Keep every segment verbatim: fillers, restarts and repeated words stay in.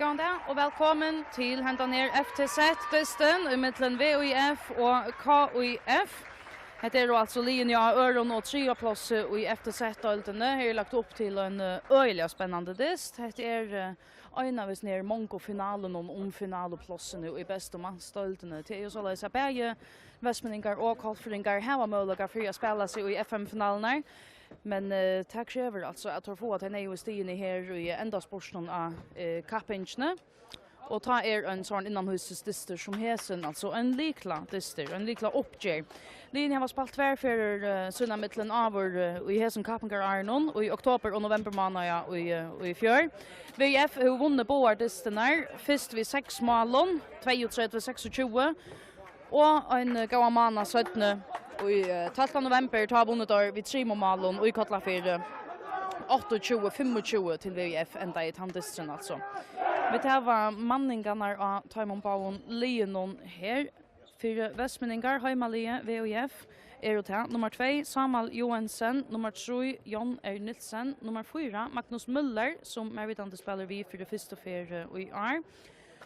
Góðan dag og vælkomin til hendan her F T Z-dystin ímillum V I F og K I F. Hetta eru altso liðini á øðrum og triðja plássi í F T Z-deildini. Her er lagt upp til ein, eh, øgiliga spennandi dyst. Hetta er, eh, ein av hesum her mongu finalunum um finaluplássini í bestu mansdeildini. Tað er jú soleiðis at bæði vestmenningar og hvalfirðingar hava møguleika fyri at spæla seg í F M-finalurnar, men, eh, tað krevur altso, at teir fáa tey neyðugu stigini her í endaspurtinum á, eh, kappingini. Og tá er ein sovorðin innanhýsis dystur sum hesin, altso ein lykladystur, ein lyklauppgerð. Liðini hava spælt tvær ferðir, eh, sínámillum áður, eh, í hesum kappingarárunum, í oktober og november mánaða í, eh, í fjør. V I F hevur vunnið báðar dystirnar, fyrst við seks málum, tveyogtretivu seksogtjúgu, og ein, eh, góðan mánað seinni, í, eh, tólvta november, tá vunnu teir við trimum málum í Kollafirði, áttaogtjúgu fimmogtjúgu til V I F endaði tann dysturin, altso. Vit hava manningarnar á teimum báðum liðunum her. Fyri vestmenningar, heimaliðið, V I F, eru tað nummar tvey, Sámal Joensen, nummar trý, John R. Nielsen, nummar fýra, Magnus Møller, sum mær vitandi spælir við fyri fyrstu ferð, eh, í ár.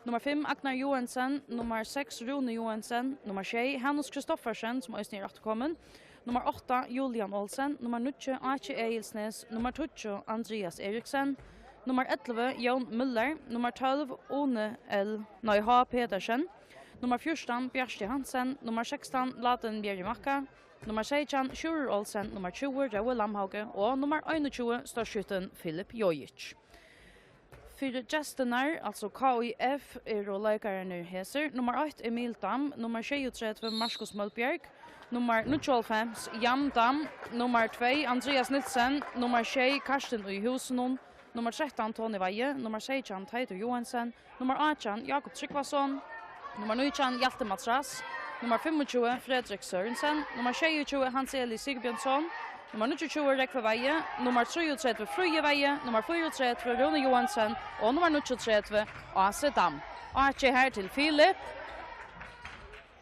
Nummar fimm, Agnar Joensen, nummar seks, Rúni Joensen, nummar sjey, Hanus Kristoffersen, sum eisini er afturkomin, nummar átta, Julian Olsen, nummar níggju, Áki Egilsnes, nummar tíggju, Andreas Eriksen, nummar ellivu, Jón Møller, nummar tólv, Uni L, nei, H. Petersen, nummar fjúrtan, Bjarti Hansen, nummar sekstan, Látin Bjerri Makka, nummar seytjan, Sjúrður Olsen, nummar tjúgu, Rói Lamhauge og nummar einogtjúgu, stórskiftin Filip Jojic. Fyri gestirnar, altso K I F, eru leikararnir hesir. Nummar eitt, Emil Dam. Nummar sjeyogtretivu, Markus Mølbjerg. Nummar níggjuoghálvfems, Jan Dam. Nummar tvey, Andreas Nielsen. Nummar sjey, Karsten í Húsunum. Nummar trettan, Tony Weihe. Nummar seytjan, Teitur Joensen. Nummar átjan, Jakob Tryggvason. Nummar nítjan, Hjalti Matras. Nummar fimmogtjúgu, Fredrik Sørensen. Nummar sjeyogtjúgu, Hans Eli Sigbjørnsson. Nummar níggjuogtjúgu, Rógvi Weihe. Nummar trýogtretivu, Fríði Weihe. Nummar fýraogtretivu, Rúni Joensen. Og nummar níggjuogtretivu, Ási Dam. Áki her til Filip.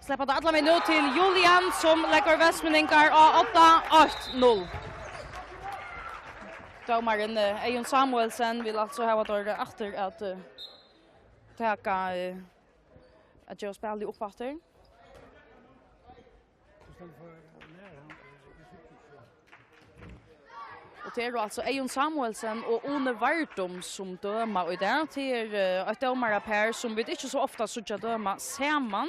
Sleppa tað allan vegin út til Julian, sum leggur vestmenningar á odda, eitt null. Dómarin, eh, Eyðun Samuelsen, vil altso hava teir aftur at, eh, taka, eh, at geva spælið upp aftur. Og tað eru altso Eyðun Samuelsen og Uni Vardum, sum døma í dag. Tað er, eh, eitt dómarapar, sum vit ikki so ofta síggja døma saman.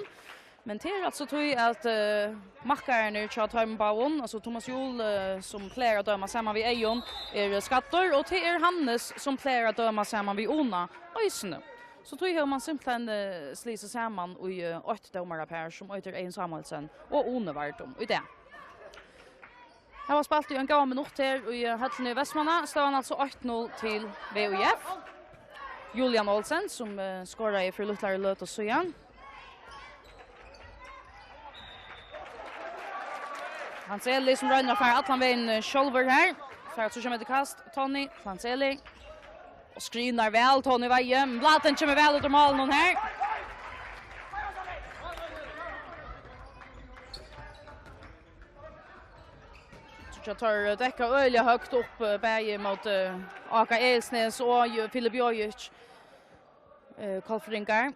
Men tað er altso tí, at, eh, makkararnir hjá teimum báðum, altso Thomas Juul, eh, sum plagar at døma saman við Eyðun, er skaddur, og tað er Hannes, sum plagar at døma saman við Una eisini. So tí hevur mann simpelthen, eh, slisað saman í, eh, eitt dómarapar, sum eitur Eyðun Samuelsen og Uni Vardum í dag. Hava spælt í ein góðan minutt her í, eh, høllini í Vestmanna. Støðan altso eitt null til V I F. Julian Olsen, sum, eh, skoraði fyri lítlari løtu síðan. Hans Eli, sum roynir at fara allan vegin, eh, sjálvur her. Fær at síggja um eftir kast. Tony, Hans Eli. Og skrinar væl, Tony Weihe. Látin kemur væl út úr málinum her. Síggja teir dekka øgiliga høgt upp, eh, bæði móti, eh, Áka Egilsnes og Jo-, Filip Jojic, eh, hvalfirðingar.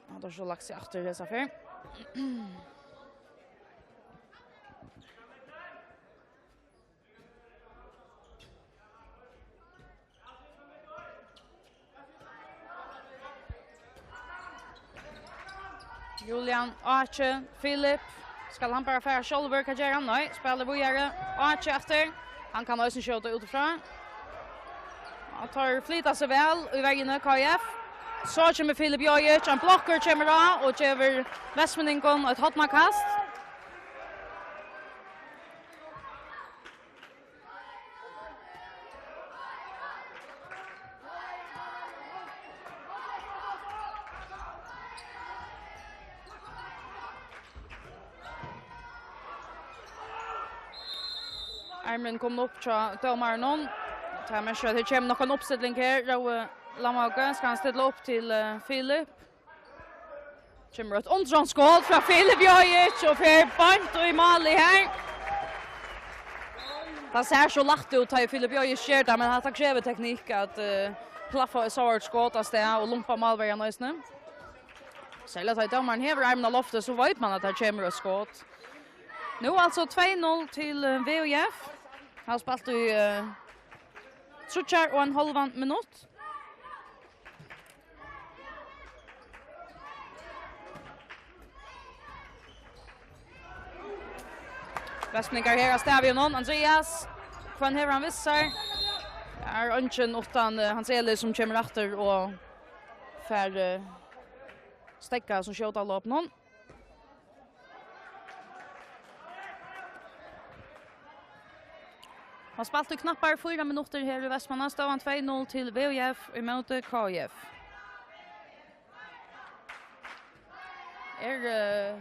Hann hevur so lagt seg aftur hesa ferð. Julian, Áki, Filip. Skal hann bara fara sjálvur? Hvat ger hann? Nei, spælir víðari. Áki aftur. Hann kann eisini skjóta útifrá. Og teir flyta seg væl í verjuni, K I F. So kemur Filip Jojic, ein blokkur kemur á og gevur vestmenningum eitt hornakast. Armurin komin upp hjá dómaranum. Tað merkir, at her kemur nokk ein uppstilling her. Rói Lamhauge, skal hann stilla upp til, eh, Filip? Kemur eitt undraskot frá Filip Jojic og fer beint í málið her. Tað sær so lætt út, tá Filip Jojic ger tað, men hatta krevur teknikk at, eh, plaffa eitt so harðt skot av stað og lumpa málverjan eisini. Serliga tá ið dómarin hevur armin á lofti, so veit man, at har kemur eitt skot. Nú altso tvey null til, eh, V U F. Hava spælt í, eh, tríggjar og ein hálvan minutt. Vestmanningar her á stavinum. Andreas, hvønn hevur hann við sær? Tað er eingin uttan, eh, Hans Eli, sum kemur aftur og fær, eh, steðgað sum skjóta á lopinum. Hann spælti knappar fýra minuttir her í Vestmanna. Støðan tvey null til V U F ímóti K I F. Er, eh,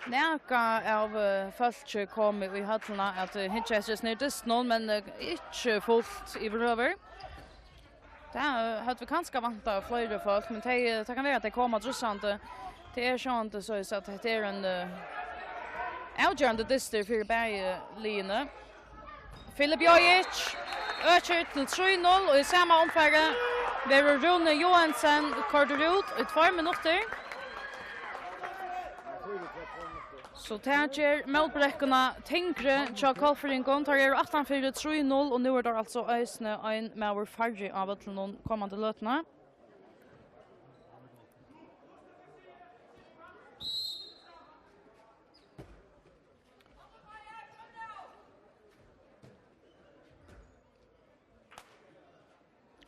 nakað av, eh, fólki komið í høllina at, eh, hyggja eftir hesum her dystinum, men, eh, ikki fult yvirhøvur. Tað, eh, høvdu vit kanska væntað fleiri fólk, men tey, eh, tað kann vera, at tey koma trýstandi. Tað er sjálvandi soleiðis, at hetta er ein, eh, avgerandi dystur fyri bæði liðini. Filip Jojic økir til trý null, og í sama umfari verður Rúni Joensen koyrdur út í tveir minuttir. So tað ger mótbrekkuna tyngri hjá Kollfirðingum. Teir eru aftan fyri trý null, og nú er teir altso eisini ein maður færri á vøllinum komandi løtuna.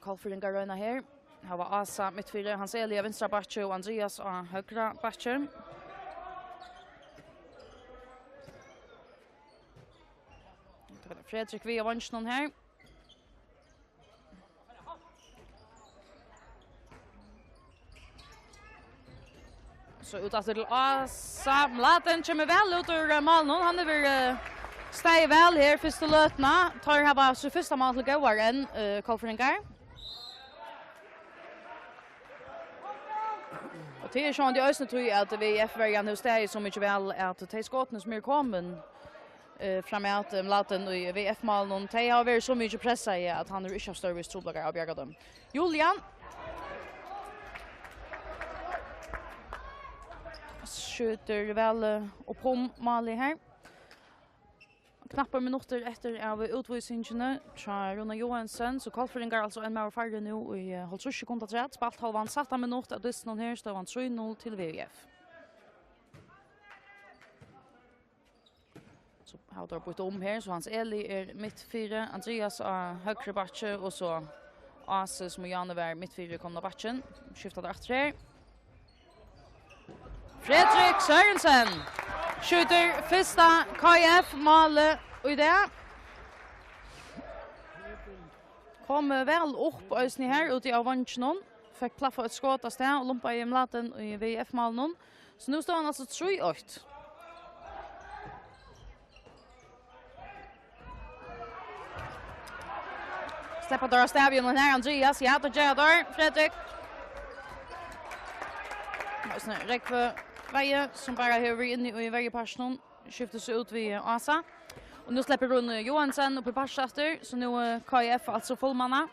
Kollfirðingar royna her. Hava Asa mitt fyri, Hans Eli á vinstra bakki og Andreas á høgra bakki. Fredrik við á vanginum her. So út aftur til Asa. Mladen kemur væl út úr, eh, málinum. Hann hevur, eh, staðið væl her fyrstu løtuna. Teir hava sítt fyrsta mál til góðar enn, eh, Kollfirðingar. Og tað er sjálvandi eisini tí, at V F-verjan hevur staðið so mikið væl, at tey skotini, sum eru komin, eh, framat, eh, Mladen í V F-málinum, tey hava verið so mikið pressaði, at hann hevur ikki havt størri trupulleikar av at bjarga teimum. Julian skjýtur væl, eh, upp um málið her. Knappar minuttir eftir av útvísingini hjá Rúna Joensen, so Kollfirðingar altso ein maður færri nú í, eh, hálvtrýss sekund afturat. Spælt hálvan sætta minutt av dystinum her, støðan trý null til V F. So hava teir býtt um her, so Hans Eli er mitt fyri, Andreas á høgru bakki, og so Asa, sum í áðni var mitt fyri, komin á bakkin. Skifta teir aftur her. Fredrik Sørensen skjýtur fyrsta K I F-málið í dag. Kom væl upp eisini her úti á vanginum. Fekk plaffað eitt skot av stað og lumpaði Mladen í V F-málinum. So nú stóð hann altso trý eitt. Sleppa teir av stavinum her, Andreas? Ja, tað gera teir. Fredrik. Eisini Rógvi Weihe, sum bara hevur verið inni í verjupartinum, skiftir seg út við Asa. Og nú sleppur Rúni Joensen upp í partin aftur, so nú er K I F altso fullmannað.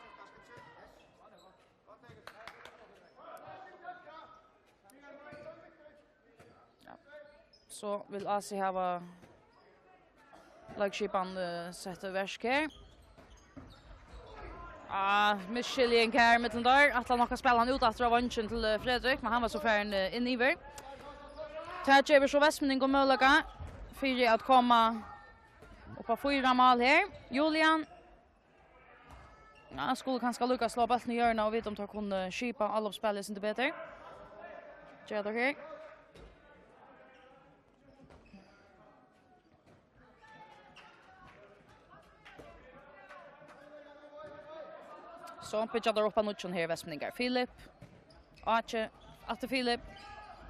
Ja. So vil Asa hava leikskipan, eh, sett í verk her. Ah, misskiljing her millum teir. Ætla nokk at spæla hann út aftur á vongin til, eh, Fredrik, men hann var so farin, eh, inn yvir. Tað gevur so Vestmanning um møguleika fyri at koma upp á fýra mál her. Julian. Ja, hann skuldi kanska líka slá bóltin í hjørnuna og vita um teir kunnu skipa álopsspælið eitt sindur betur. Gera teir her. So byggja teir upp á nýggjum her, Vestmanningar. Filip. Áki, aftur Filip.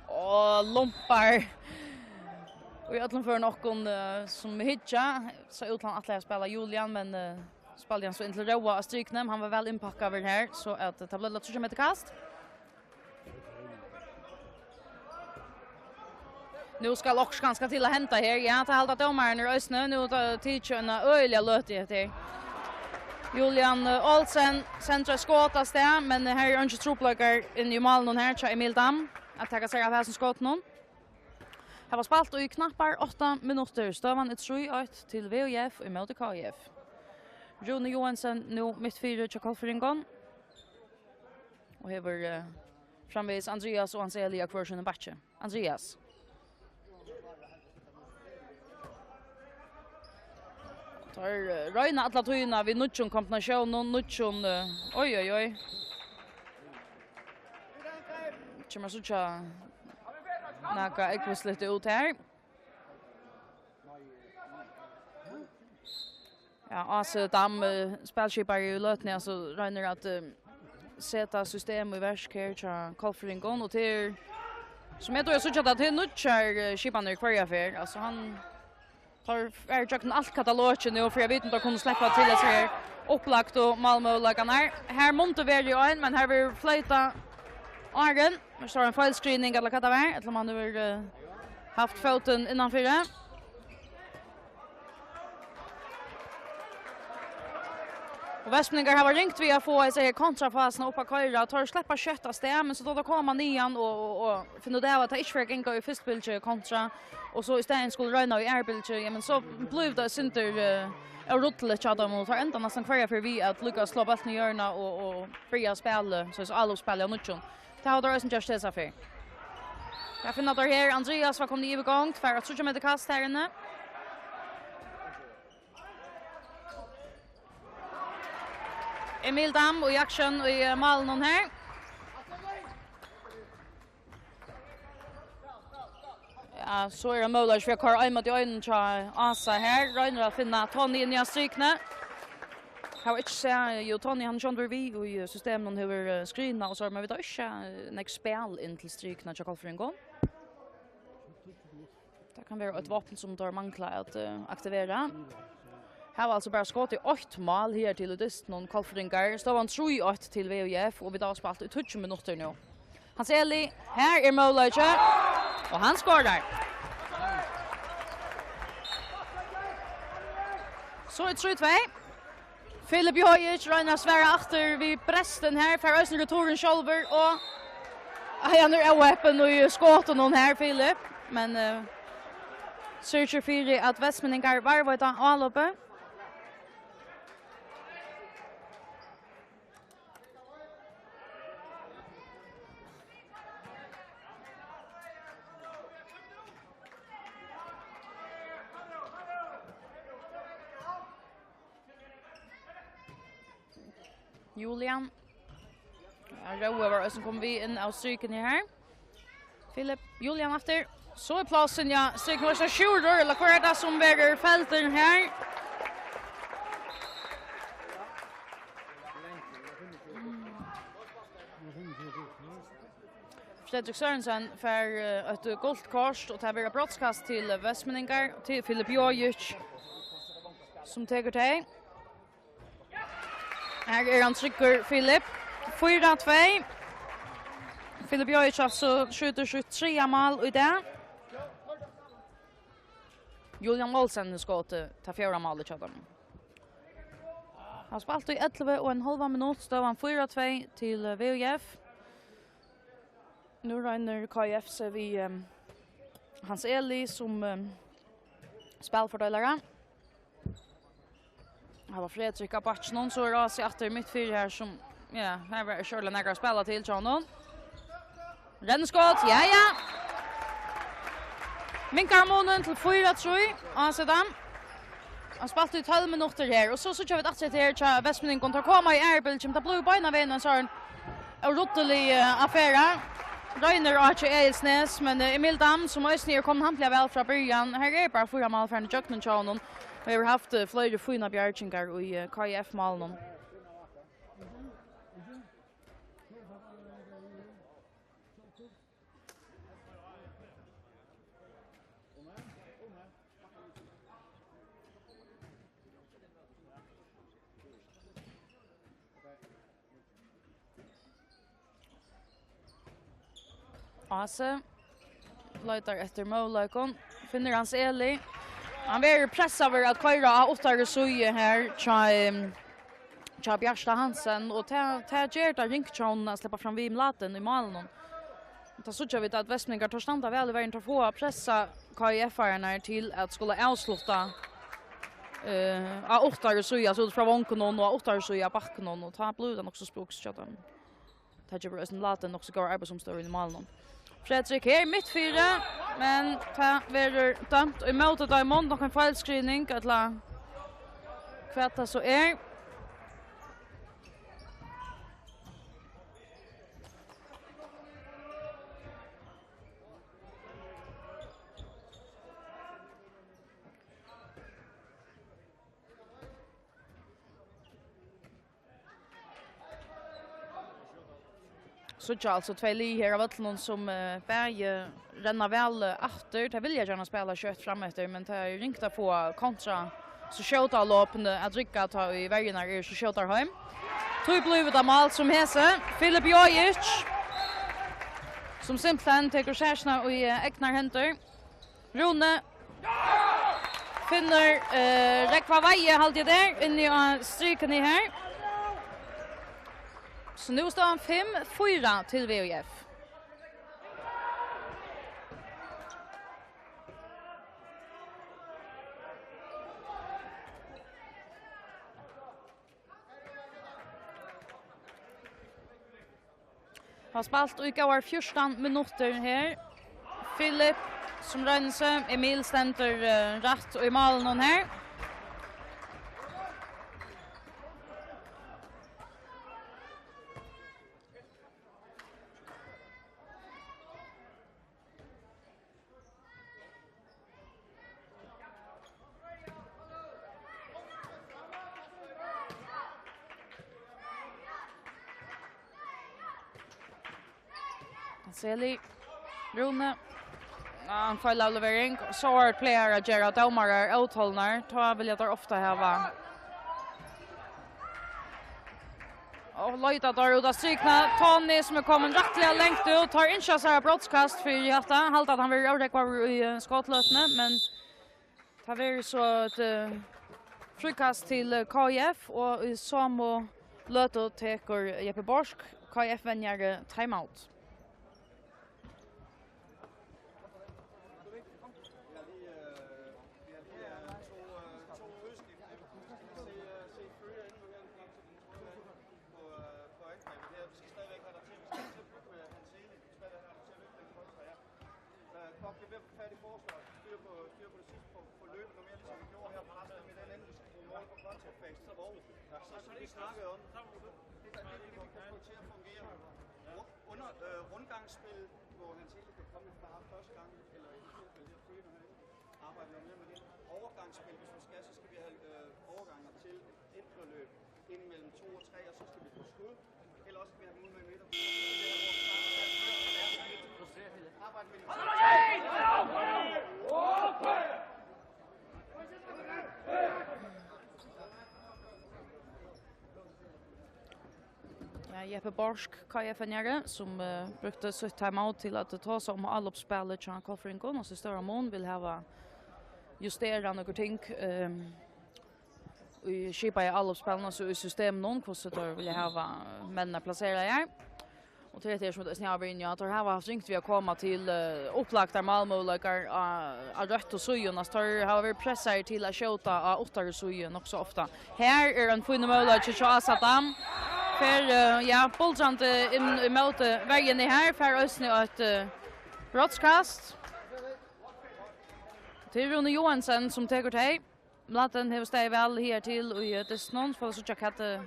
Og lumpar. Og í øllum førum okkum, eh, sum hyggja, sá út til hann ætlaði at spæla Julian, men, eh, spældi hann so inn til Róa á striknum. Hann var væl innpakkaður her, so at, eh, tað bleiv eitt tríggja metra kast. Nú skal okkurt kanska til at henda her. Ja, tað halda dómararnir eisini. Nú er tað tikið eina øgiliga løtu eftir. Julian, eh, Olsen sendir eitt skot av stað, men her eru eingir trupulleikar inni í málinum her hjá Emil Dam at taka sær av hasum skotinum. Hava spælt í knappar átta minuttir. Støðan er trý eitt til V U F ímóti K I F. Rúni Joensen nú mitt fyri hjá Kollfirðingum. Og hevur, eh, framvegis Andrias og Hans Eli á hvør sínum bakki. Andrias. Teir, eh, royna alla tíðina við nýggjum kombinatiónum, nýggjum, eh, oj, oj, oj. Kemur at síggja nakað ógvusligt út her. Ja, Ási Dam, eh, spælskipari í løtuni, altso, roynir at, eh, seta system í verk her hjá Kollfirðingum, og til, sum eg dugi at síggja tað, til nýggjar, eh, skipanir hvørja ferð. Altso, hann teir fara ígjøgnum alt katalogið nú, fyri at vita um teir kunnu sleppa til hesar her upplagdu málmøguleikarnar. Her mundi verið ein, men her verður floytað áðrenn. Her stóð ein feilskriving, ella hvat tað var, ella um hann hevur, eh, havt fótin innanfyri. Og vestmenningar hava ringt við at fáa hesa her kontrafasuna upp at koyra. Teir sleppa skjótt av stað, men so tá teir koma niðan og, og, og finna út av, at tað ikki fer at ganga í fyrstu bylgju kontra, og so í staðin skulu royna í aðru bylgju, ja, men so blívur tað eitt sindur, eh, óruddiligt hjá teimum, og teir enda næstan hvørja ferð við at líka sláa bóltin í jørðina og, og byrja at spæla, so, so álopsspæl av nýggjum. Tað hava teir eisini gjørt hesa ferð. Her finna teir her, Andrias var komin í yvirgongd, fær eitt tríggjar metra kast her inni. Emil Dam í aksjón í, eh, málinum her. Ja, so er ein møguleiki fyri at koyra ein móti einum hjá Ása her. Roynir at finna Tony inn í strikuni. Hava ikki sæð, jú, Tony, hann er sjálvur við í, eh, systeminum, hevur, eh, screenað og so, men vit hava ikki, eh, nógv spæl inn til strikuna hjá Kollfirðingum. Tað kann vera eitt vápn, sum teir mangla at, eh, aktivera. Hava altso bara skotið eitt mál her til í dystinum, Kollfirðingar. Støðan trý eitt til V U F, og vit hava spælt í tíggju minuttir nú. Hans Eli, her er møguleiki, og hann skorar. So er trý tvey. Filip Jojic roynir at svara aftur við brestin her, fær eisini returin sjálvur, og, ei, hann er óheppin í skotunum her, Filip, men, eh, syrgir fyri, at vestmenningar varðveita álopið. Julian. Ja, Rói var eisini komin við inn av strikuni her. Filip, Julian aftur. So er plássin, ja, strikuni var so sjúrður, ella hvør er tað sum verður feldur her? Fredrik Sørensen fær, eh, eitt gult kort, og tað verður brotskast til vestmenningar, til Filip Jojic, sum tekur tey. Her er hann tryggur, Filip. Fýra tvey. Filip Jojic, altso, skjýtur sítt triðja mál í dag. Julian Olsen hevur skotið tað fjórða málið hjá teimum. Hann spælti í ellivu og ein hálvan minutt, støðan fýra tvey til, eh, V U F. Nú roynir K I F seg við, em, Hans Eli sum, em, spælfordeilara. Her var Fredrik á bakkinum, so er Ási aftur mitt fyri her sum, ja, her var ikki øgiliga nakað at spæla til hjá honum. Rennskot, ja, ja. Minkar munin til fýra trý, Ási Dam. Hann spælti í tólv minuttir her, og so síggja vit aftur hetta her hjá vestmenningum. Teir koma í aðru bylgju, men tað blívur beinanvegin ein sånn óruddiligur, eh, affæra. Roynir Áki Egilsnes, men, eh, Emil Dam, sum eisini er komin hampiliga væl frá byrjan. Her er bara fýra mál farin ígjøgnum hjá honum, og hevur havt, eh, fleiri fínar bjargingar í, eh, K I F-málinum. Ási. Leitar eftir møguleikum. Finnur Hans Eli. Hann verður pressaður at koyra á uttaru síðu her hjá, em, hjá Bjarta Hansen, og tað, tað ger tað ringt hjá honum at sleppa fram við Mladen í málinum. Tá síggja vit, at vestmanningar, teir standa væl í verðini, teir fáa pressa K I F-ararnar til at skula avslutta, eh, á uttaru síðu, altso út frá vongunum og á uttaru síðu av bakkunum, og tá blívur tað nokk so spøkis hjá teimum. Tað gevur eisini Mladen nokk so góðar arbeiðsumstøður í málinum. Fredrik her mitt fyri, men tað verður dømt ímóti teimum, nokk ein feilskriving, ella hvat tað so er. Síggja altso tvey lið her á vøllinum, sum, eh, bæði renna væl, eh, aftur. Tey vilja gjarna spæla skjótt frameftir, men tað er ringt at fáa kontra so skjóta lopini at rigga, tá ið verjurnar eru so skjótar heim. Tí blívur tað mál sum hesi. Filip Jojic, sum simpelthen tekur sakina í, eh, egnar hendur. Rúni finnur, eh, Rógva Weihe, haldi eg, har inni á strikuni her. So nú er staðan fimm fýra til V I F. Hava spælt í góðar fjúrtan minuttir her. Filip, sum roynir seg. Emil stendur, eh, rætt í málinum her. Seli, Rúni. Ja, ein feilavlevering. So er plagar at gera dómarar ótolnar. Tá vilja teir ofta hava Og leita teir út á strikuna. Tony, sum er komin rættiliga langt út, teir ynskja sær eitt brotskast fyri hatta. Halda, at hann verður avrógvaður í, eh, skotløtuni, men tað verður so eitt, eh, fríkast til, eh, K I F, og í somu løtu tekur Jeppe Borch, K I F-venjari, timeout. Godt, det bliver fat i forsvaret. Styr på, styr på det sidste på, på løbet, noget mere ligesom vi gjorde her. Pres dem i den ende, vi skal bruge mål på kontrafasen, så våger vi. Så som vi snakkede om, det er det, vi må få til at fungere. Under, øh, rundgangsspil, hvor Hans Eli kan komme fra første gang, eller i det her tilfælde her, følge med herinde. Arbejde noget mere med det. Overgangsspil, hvis vi skal, så skal vi have, øh, overgange til et indløb ind mellem to og tre, og så skal vi på skud. Eller også skal vi have dem ud med midter. Arbejde med Ja, Jeppe Borch, K I F-venjari, sum, eh, brúkti sítt timeout til at tosa um álopsspælið hjá Kollfirðingum, og so stóra mun vil hava justerað nøkur ting, ehm, í skipaða álopsspælinum, altso í systeminum, hvussu teir vilja hava menn at plasera her. Og til hetta her, sum vit eisini hava verið inni á, teir hava havt ringt við at koma til, eh, upplagdar málmøguleikar á, á røttu síðuna, so teir hava verið pressaðir til at skjóta á uttaru síðu nokk so ofta. Her er ein fínur møguleiki hjá Asa Dam. Fer, eh, ja, buldrandi inn ímóti verjuni her, fær eisini eitt, eh, brotskast. Tað er Rúni Joensen, sum tekur tey. Mladen hevur staðið væl higartil í, eh, dystinum. Fáa vit síggja, hvat, eh,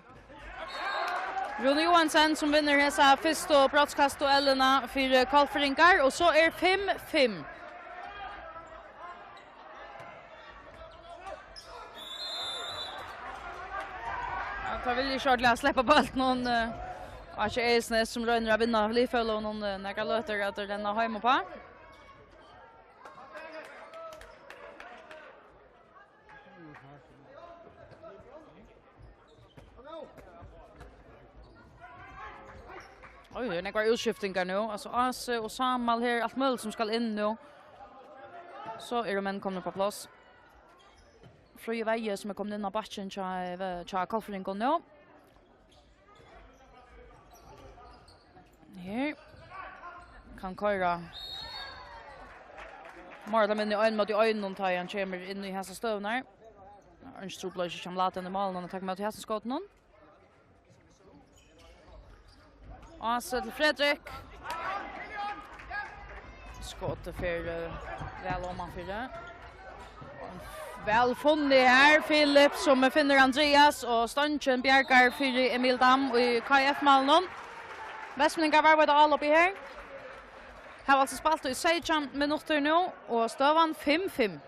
Rúni Joensen, sum vinnur hesa fyrstu brotskastduellina fyri Kollfirðingar, og so er fimm fimm. Ja, teir vilja ikki ordiliga sleppa bóltin, eh, og ikki Eiðsnes, sum roynir at vinna liðfelagan, eh, nakrar løtur at renna heim uppá. Oj, her eru nógvar útskiftingar nú. Altso, Ási og Sámal her, alt møguligt sum skal inn nú. So eru menn komnir upp á pláss. Fríði Weihe, sum er komin inn á bakkin hjá, hjá Kollfirðingum nú. Her. Kann koyra meira ella minni ein móti einum, tá hann kemur inn í hasa støðuna her. Eingin trupulleiki hjá Mladen í málinum at taka móti hasum skotunum. Ási til Fredrik. Skotið fer, eh, væl omanfyri. Væl funnið her, Filip, sum finnur Andrias, og stongin bjargar fyri Emil Dam í K F-málinum. Vestmanningar varva eitt ál uppi her. Hava altso spælt í seytjan minuttir nú, og støðan fimm fimm.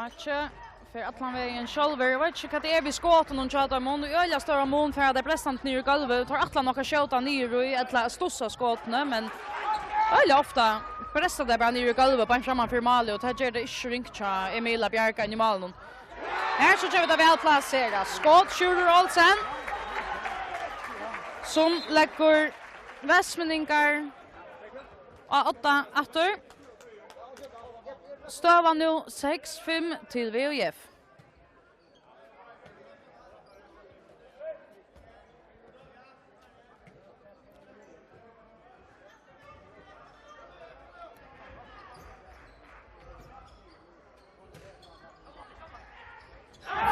Áki fer allan vegin sjálvur. Eg veit ikki, hvat tað er við skotunum hjá teimum. Í øgiliga stóran mun fara tey brestandi niður í gólvið. Teir ætla nokk at skjóta niður í, ella at stussa skotini, men øgiliga ofta bresta tey bara niður í gólvið, beint framman fyri málið, og tað ger tað ikki so ringt hjá Emil at bjarga inn í málinum. Her so kemur tað væl plaserað. Skot, Sjúrður Olsen, sum leggur Vestmanningar á odda aftur. Støðan nú seks fimm til V U F.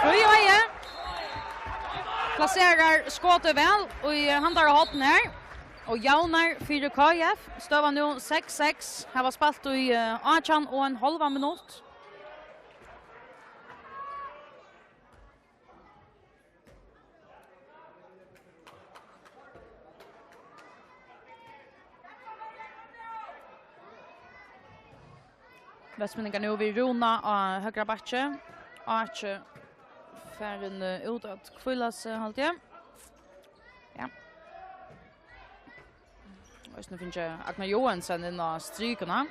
Fríði Weihe plaserar skotið væl í handara horn her og javnar fyri K F. Støðan nú seks seks, hava spælt í, eh, átjan og ein hálvan minutt. Vestmanningar nú við Rúna á høgra bakki. Áki farin, eh, út at hvíla seg, haldi eg. Ja. Eisini fingið Agnar Joensen inn á strikuna.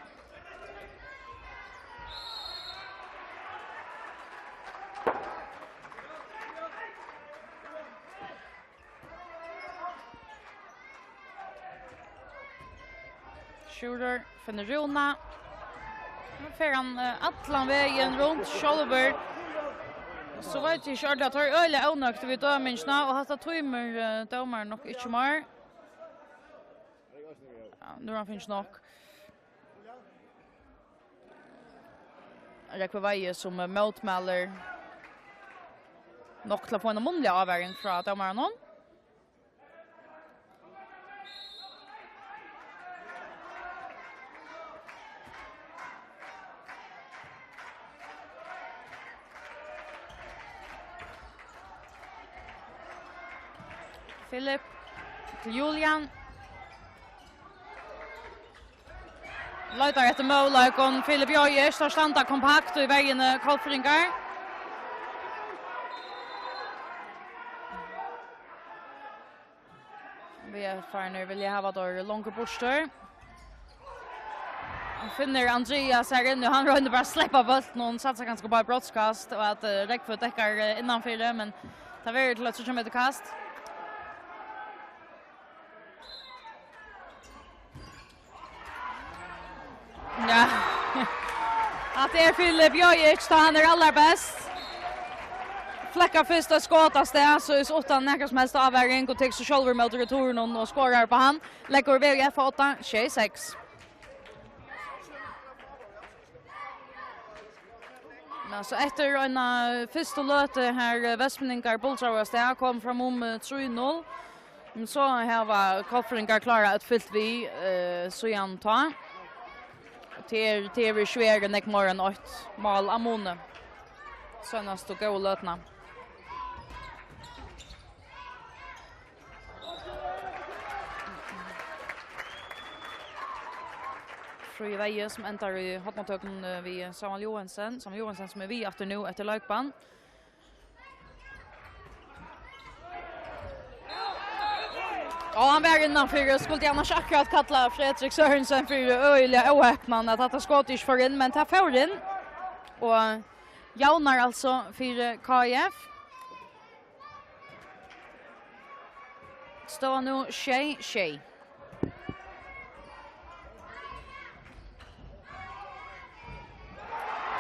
Sjúrður finnur Rúna. Nú fer hann, eh, allan vegin runt sjálvur. So veit eg ikki ordiliga, teir eru øgiliga ónøgdir við dømingina, og hatta tímir, eh, dómarin nokk ikki meir. Ja, nú er hann fingið nokk. Rógvi Weihe, sum mótmælir, nokk til at fáa eina munnliga ávaring frá dómaranum. Filip til Julian. Leitar eftir møguleikum. Filip Jojic, teir standa kompakt í verjuni, Kollfirðingar. V F-arnir vilja hava teir longur burtur. Hann finnur Andrias her inni, og hann roynir bara at sleppa bóltin, og hann satsar kanska bara brotskast, og at, eh, Rógvi dekkar, eh, innanfyri, men tað verður til eitt tríggjar metra kast. Ja. At tað er Filip Jojic, tá hann er allarbest. Flekkar fyrst eitt skot av stað, so er uttan nakra sum helst ávaring, og tekur seg sjálvur móti returinum og skorar upp á hann. Leggur V F á odda, sjey seks. Men so eftir eina fyrstu løtu har, eh, Vestmanningar bultraðu av stað, kom fram um, eh, trý null. Men so hava Kollfirðingar klárað at fylgt við, eh, síðan tá. Tað er, tað er verið svært, nógv meira enn eitt mál á muni seinastu góðu løtuna. Fríði Weihe, sum endar í hornatøkum, eh, við Samuel Joensen. Samuel Joensen, sum er við aftur nú eftir leikbann. Ja, hann var innanfyri, og skuldi annars akkurát kalla Fredrik Sørensen fyri øgiliga óhepnan, at hatta skotið ikki fór inn, men tað fór inn. Og javnar altso fyri K I F. Støðan nú sjey sjey.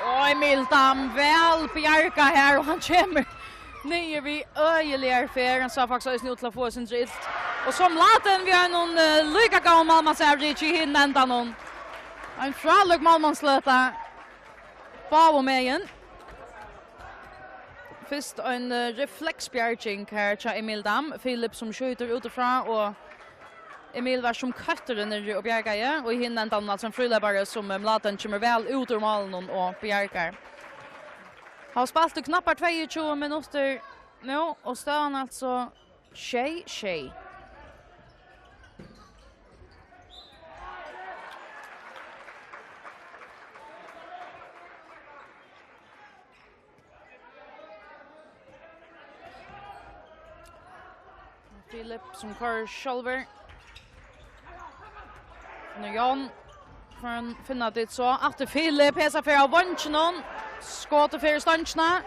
Og Emil Dam væl bjargað her, og hann kemur niður við øgiliga ferð. Hann sá faktiskt eisini út til at fáa eitt sindur ilt. Og so Mladen við einum, eh, líka góðum málmansavriki í hinum endanum. Ein frálík málmansløta báðum megin. Fyrst ein, eh, refleksbjarging her hjá Emil Dam. Filip sum skjýtur útifrá, og Emil var sum køtturin niðri og bjargaði, og í hinum endanum altso ein fríløpari sum, eh, Mladen kemur væl út úr málinum og bjargar. Hava spælt í knappar tveyogtjúgu minuttir nú, og støðan altso sjey sjey. Filip sum koyrir sjálvur. Nú Jon, for hann finna tit so. Aftur Filip, hesa ferð av vonginum. Skotið fer í stongina.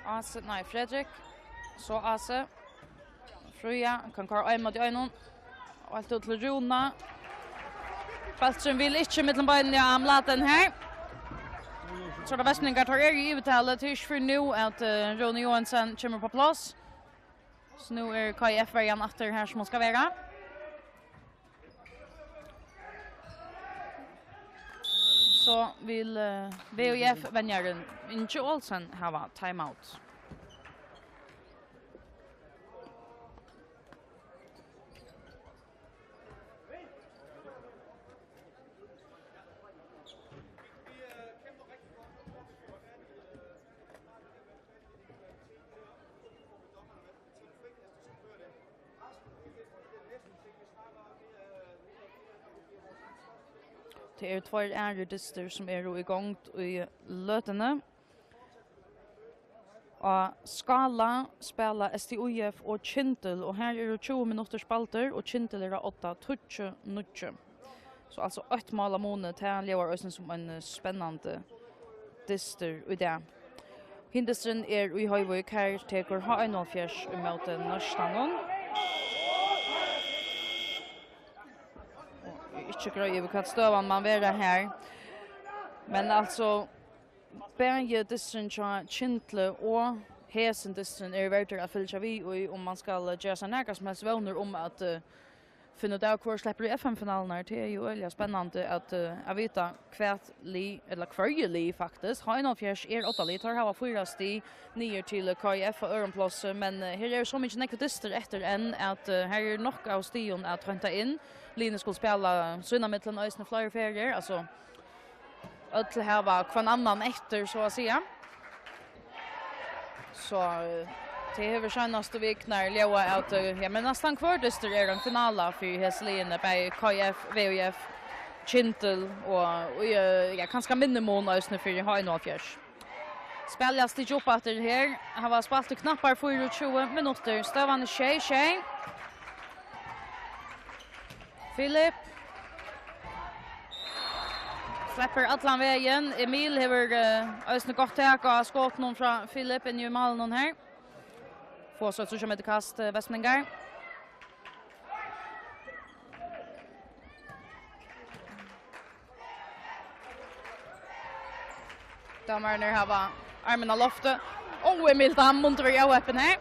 Ase, nei, Fredrik. So Ase. Fríða, hann kann koyra ein móti einum. Og alt út til Rúna. Bólturin vil ikki millum beinini á Mladen her. So er tað vestmanningar, teir eru í yvirtali. Tað er ikki fyrr nú at, eh, Rúni Joensen kemur upp á pláss. So nú er K I F-verjan aftur her sum hon skal vera. So vil, eh, V U F-venjarin Ingi Olsen hava timeout. Tað eru tveir aðrir dystir, sum eru í gongd í løtuni. Á Skála spæla S T U J F og Kyndil, og her eru tjúgu minuttir spældir, og Kyndil er á odda tíggju níggju. So altso eitt mál á muni, tað ljóðar eisini sum ein, eh, spennandi dystur í dag. Hin dysturin er í Hoyvík, her tekur H einoghalvfjerðs ímóti Neistanum. Og eg eri ikki greiður yvir, hvat støðan man vera her. Men altso, bæði dysturin hjá Kyndli og hesin dysturin eru verdir at fylgja við í, um man skal gera sær nakrar sum helst vónir um at, eh, finna út av, hvør sleppur í F M-finalurnar. Tað er jú øgiliga spennandi at, eh, at vita, hvat lið, ella hvørji lið, faktiskt. H einoghalvfjerðs er oddalið. Teir hava fýra stig niður til K I F á øðrum plássi, men, eh, her eru so mikið nógvir dystir eftir enn, at, eh, her er nokk av stigum at heinta inn. Liðini skulu spæla sínámillum eisini fleiri ferðir, altso, øll hava hvønn annan eftir, so at siga. So, eh, tað hevur seinastu vikurnar ljóðað at, eh, ja, men næstan hvør dystur er ein finala fyri hesi liðini, bæði K I F, V U F, Kyndil og, og, eh, ja, kanska minni mun eisini fyri H einoghalvfjerðs. Spæl er stigið upp aftur her, hava spælt í knappar fýraogtjúgu minuttir. Støðan er sjey sjey. Filip sleppur allan vegin. Emil hevur, eh, eisini gott tak á skotinum frá Filip inni í málinum her. Fáa so eitt tríggja metra kast, eh, vestmanningar. Dómararnir hava armin á lofti. Ó, Emil Dam, mundu vera óheppin her.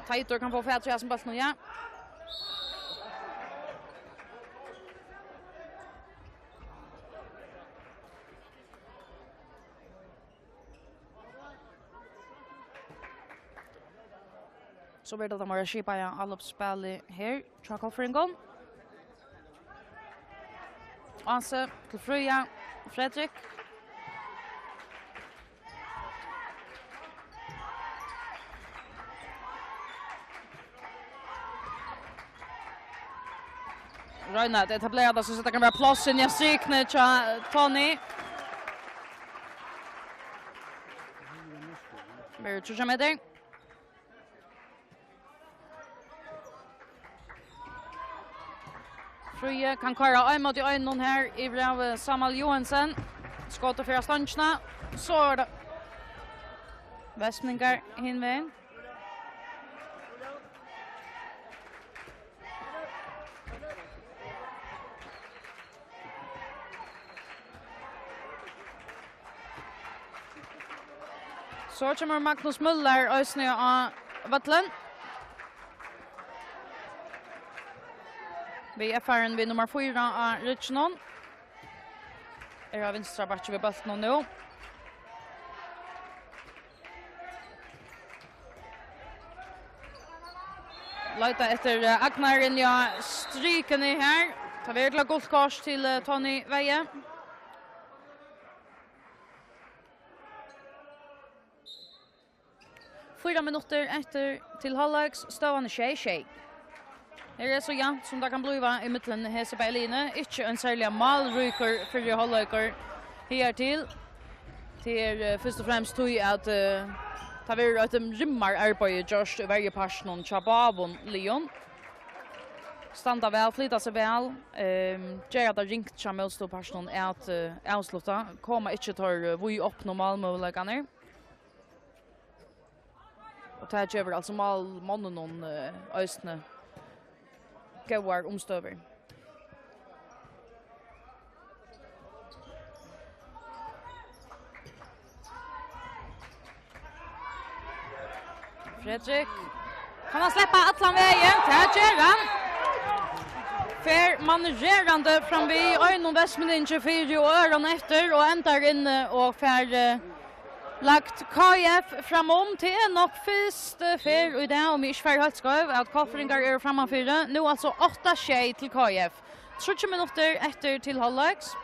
Teitur kann fáa fatur í hasum bóltinum, ja. So verður tað meira skipað, ja, álopsspælið her hjá Kolfingum. Ási til Fríða, Fredrik. Royna at etablera tað, so tað kann vera pláss inni á strikuni hjá Tony. Verður tríggjar metrar. Fríði kann koyra ein móti einum her yvir av, eh, Sámal Joensen. Skotið fer á stongina. So er tað Vestmanningar hin vegin. So kemur Magnus Møller eisini á vøllin. VF-arin við nummar fýra á rygginum. Er á vinstra bakki við bóltinum nú. Leita eftir, eh, Agnar inni á strikuni her. Tað verður til gult kort til, eh, Tony Veje. Fýra minuttir eftir til hálvleiks, støðan er sjey sjey. Her er so javnt, sum tað kann blíva í millum hesi bæði liðini. Ikki ein serliga málríkur fyrri hálvleikur higartil. Tað er, eh, fyrst og fremst tí, at, eh, tað verður eitt rimmararbeiði gjørt í verjupartinum hjá báðum liðum. Standa væl, flyta seg væl, ehm, gera tað ringt hjá mótstøðupartinum at, eh, avslutta, koma ikki teir, eh, víðopnu málmøguleikarnir. Og tað gevur altso málmonnunum, eh, eisini góðar umstøður. Fredrik. Kann hann sleppa allan vegin? Tað ger hann. Fer manøvrerandi fram við einum vestmanningi fyri og øðrum eftir og endar inni og fær, eh, lagt K I F framum. Tað er nokk fyrstu ferð í dag, um eg ikki fari heilt skeiv, at Kolfingjar eru frammanfyri. Nú altso átta sjey til K I F. Tríggjar minuttir eftir til hálvleiks.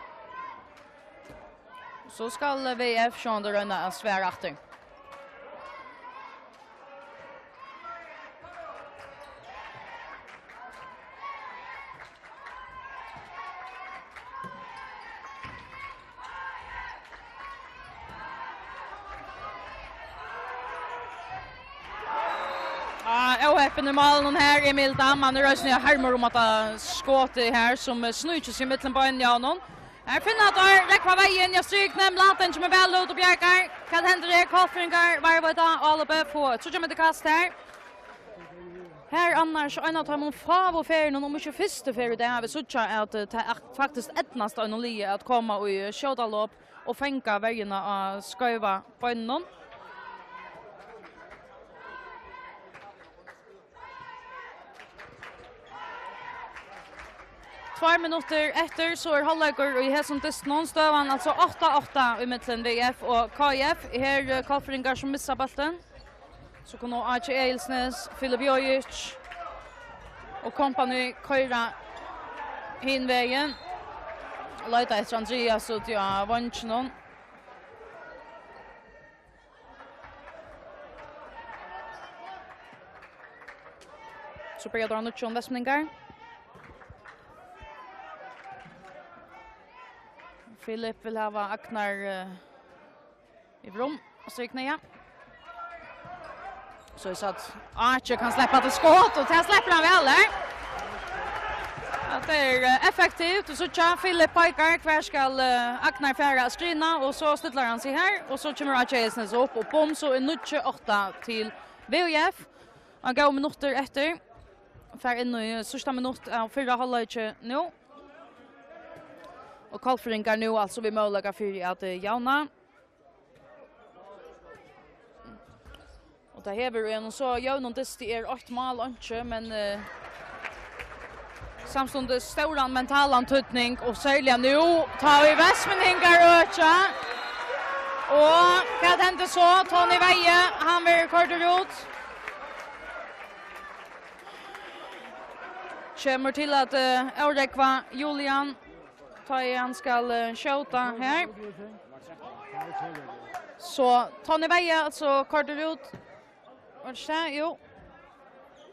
So skal V F sjálvandi royna at svara aftur. Ah, óheppin í málinum her, Emil Dam. Hann er eisini harmur um at skotið her, sum, eh, sníkir seg millum beinini á honum. Her finna teir Rógva Veje inni á strikuni, men Látin kemur væl út og bjargar. Hvat hendir her? Kolfingjar varðveita álopið, fáa eitt tríggjar metra kast her. Her annars ein av teimum fáu ferðunum, um ikki fyrstu ferð í dag, har vit síggja at, eh, tað akt-, faktiskt eydnast einum liði at koma í skjótalop og fanga verjuna á skeiva beinunum. Tveir minuttir eftir, so er hálvleikur í hesum dystinum. Støðan altso átta átta í millum V F og K I F. Her, eh, Kolfingjar sum missa bóltin. So kunnu A G Egilsnes, Filip Jojic og kompani koyra hin vegin. Leita eftir Andreas úti á veinginum. So byrja teir á nýggjum, vestmanningar. Filip vil hava Agnar, eh, yvir um og strikuna, ja. So er satt, Áki kann sleppa til skot, og tað sleppur hann væl her. Ja, tað er, eh, effektivt. Tú síggja, Filip peikar, hvar skal, eh, Agnar fara at skrina, og so stillar hann seg her, og so kemur Áki Egilsnes upp, og bum, so er níggju átta til V F. Hann gav minuttir eftir. Fær inn í síðsta minutt av fyrra hálvleiki nú. Og Kolfingjar nú altso við møguleika fyri at, eh, javna. Og tað hevur í einum so jøvnum dysti er eitt mál einki, men, eh, samstundis stóran mentalan týdning, og serliga nú, tá ið vestmanningar økja. Og hvat hendi so? Tony Veje, hann verður koyrdur út. Kemur til at, eh, avrógva Julian, tá ið hann skal, eh, skjóta her. So Tony Veia, altso, koyrdur út. Var tað ikki tað? Jú.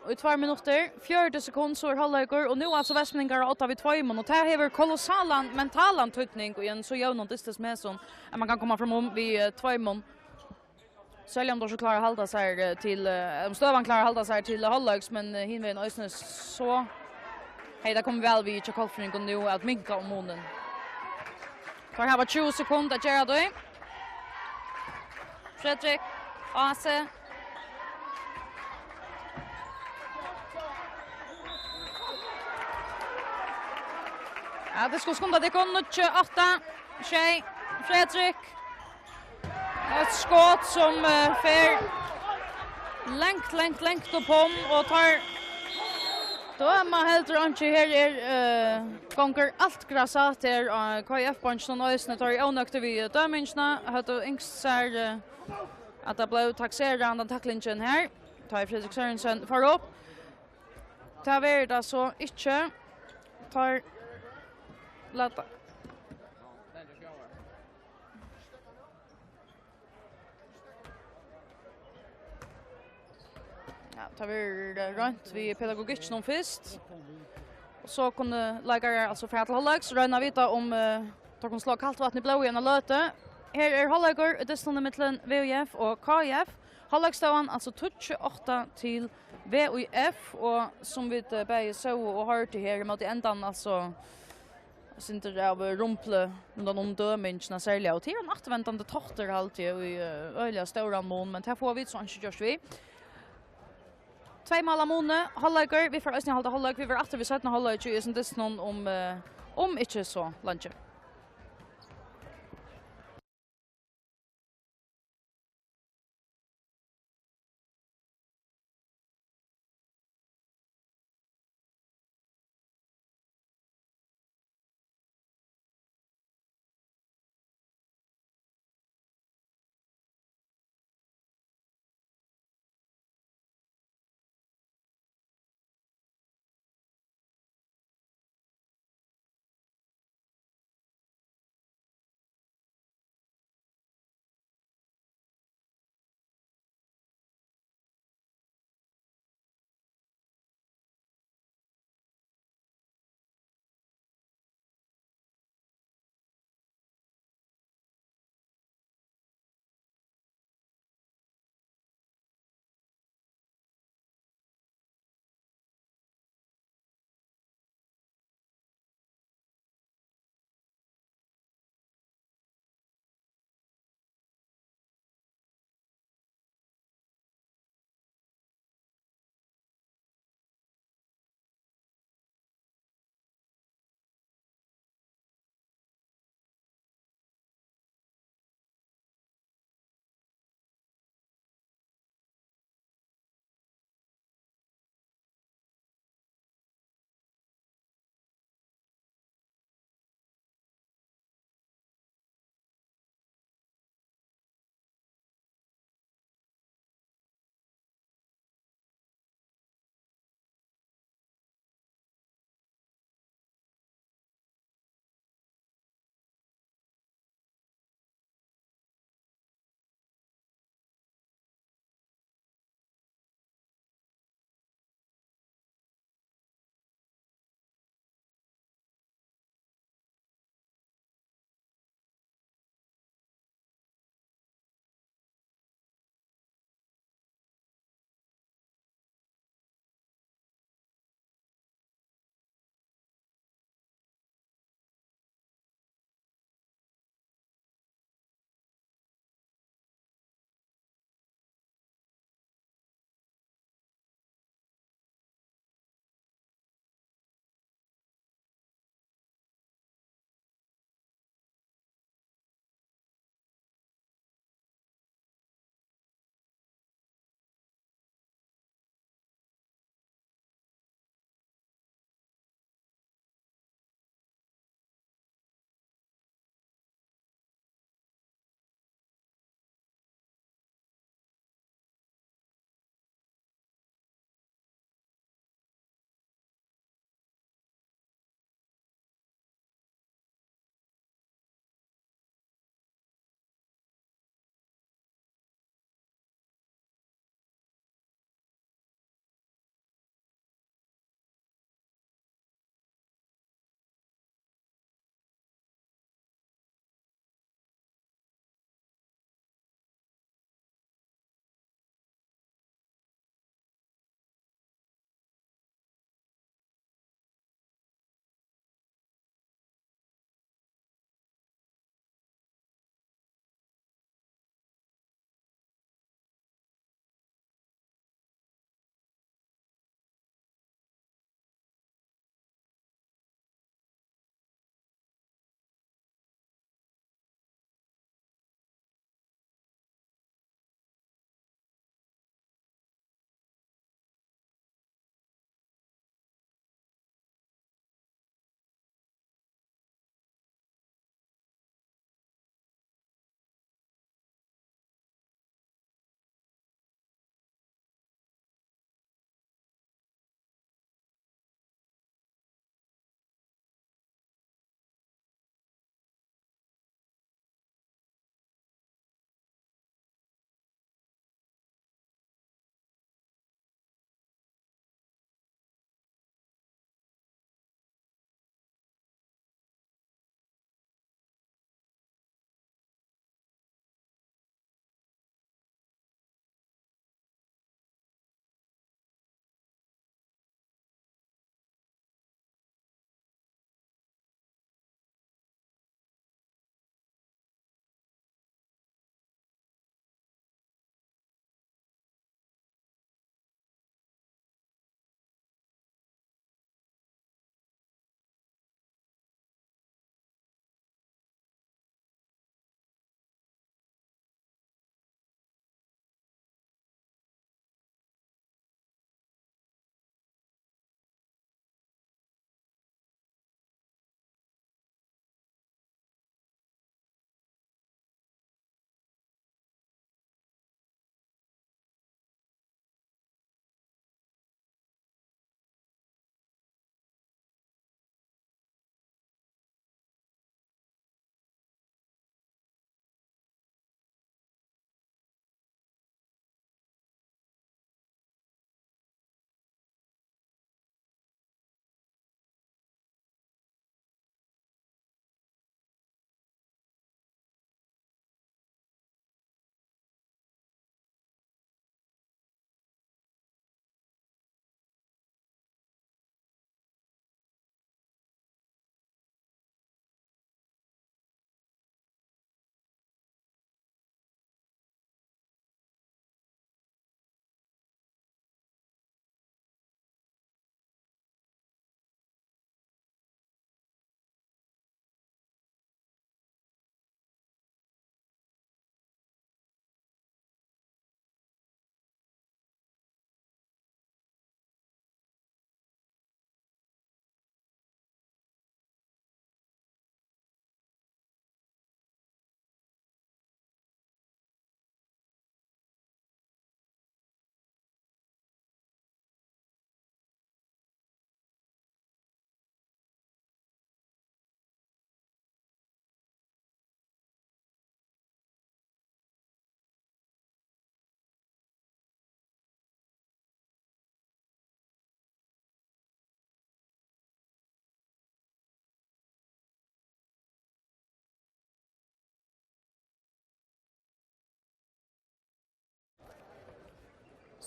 Og í tveir minuttir, fjøruti sekund, so er hálvleikur, og nú, altso, Vestmanningar á odda við tveimum, og tað hevur kolossalan mentalan týdning í ein so jøvnum dysti sum hesum, at man kann koma framum við, eh, tveimum. Serliga um teir so klára at halda sær, eh, til, eh, um støðan klárar at halda sær til hálvleiks, men, eh, hin vegin eisini so hevði tað komið væl við hjá Kollfrøðingum nú at minka um munin. Teir hava tjúgu sekund at gera tað í. Fredrik Ase. Ja, tit skulu skunda tykkum. Níggju, átta, sjey. Fredrik. Eitt skot sum, eh, fer langt, langt, langt upp um, og teir døma heldur einki. Her er, eh, gongur alt grassat her á K I F-beinkinum eisini. Teir eru ónøgdir við, eh, dømingina. Høvdu ynskt sær, eh, at tað bleiv takserað, handan taklingin her, tá ið Fredrik Sørensen fór upp. Tað verður tað so ikki. Teir lata Ja, tað verður, eh, roynt við pedagogikkinum fyrst. Og so kunnu leikarar altso fara til hálvleiks, royna at vita um, eh, teir kunnu sláa kalt vatn í blóðið í eina løtu. Her er hálvleikur í dystinum millum V U F og K I F. Hálvleiksstøðan, altso, tíggju átta til V U F, og sum vit, eh, bæði sóu og hoyrdu her ímóti endan, altso, eitt sindur av, eh, rumpli rundan um dømingina serliga, og tað er ein afturvendandi táttur, haldi eg, í, eh, øgiliga stóran mun, men tað fáa vit so einki gjørt við. Tvey mál av muni, hálvleikur, vit fara eisini at halda hálvleik, vit verða aftur við seinna hálvleiki í hesum dystinum um, eh, um ikki so leingi.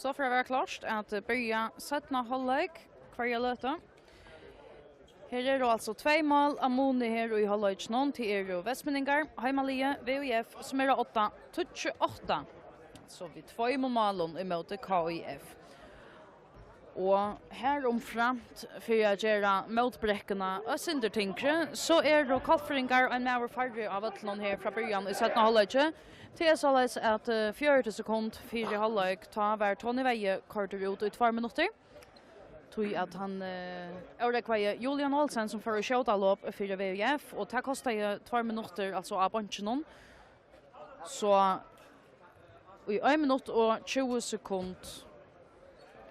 Tá fer at vera klárt at byrja seinna hálvleik hvørja løtu. Her eru altso tvey mál á muni her í hálvleikinum. Tað eru Vestmenningar, heimaliðið, V I F, sum er á odda tíggju átta. So við tveimum málum ímóti K I F. Og her umframt, fyri at gera mótbrekkuna eitt sindur tyngri, so eru Kollfirðingar ein maður færri á vøllinum her frá byrjan í seinna hálvleiki. Tað er soleiðis at, eh, fjøruti sekund fyri hálvleik, tá var Tony Veyhe koyrdur út í tveir minuttir. Tí at hann, eh, órógvaði Julian Olsen, sum fór í skjótalop fyri V I F, og tað kostaði tveir minuttir, altso á beinkinum. So í ein minutt og tjúgu sekund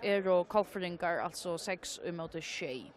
eru Kollfirðingar, altso seks ímóti sjey.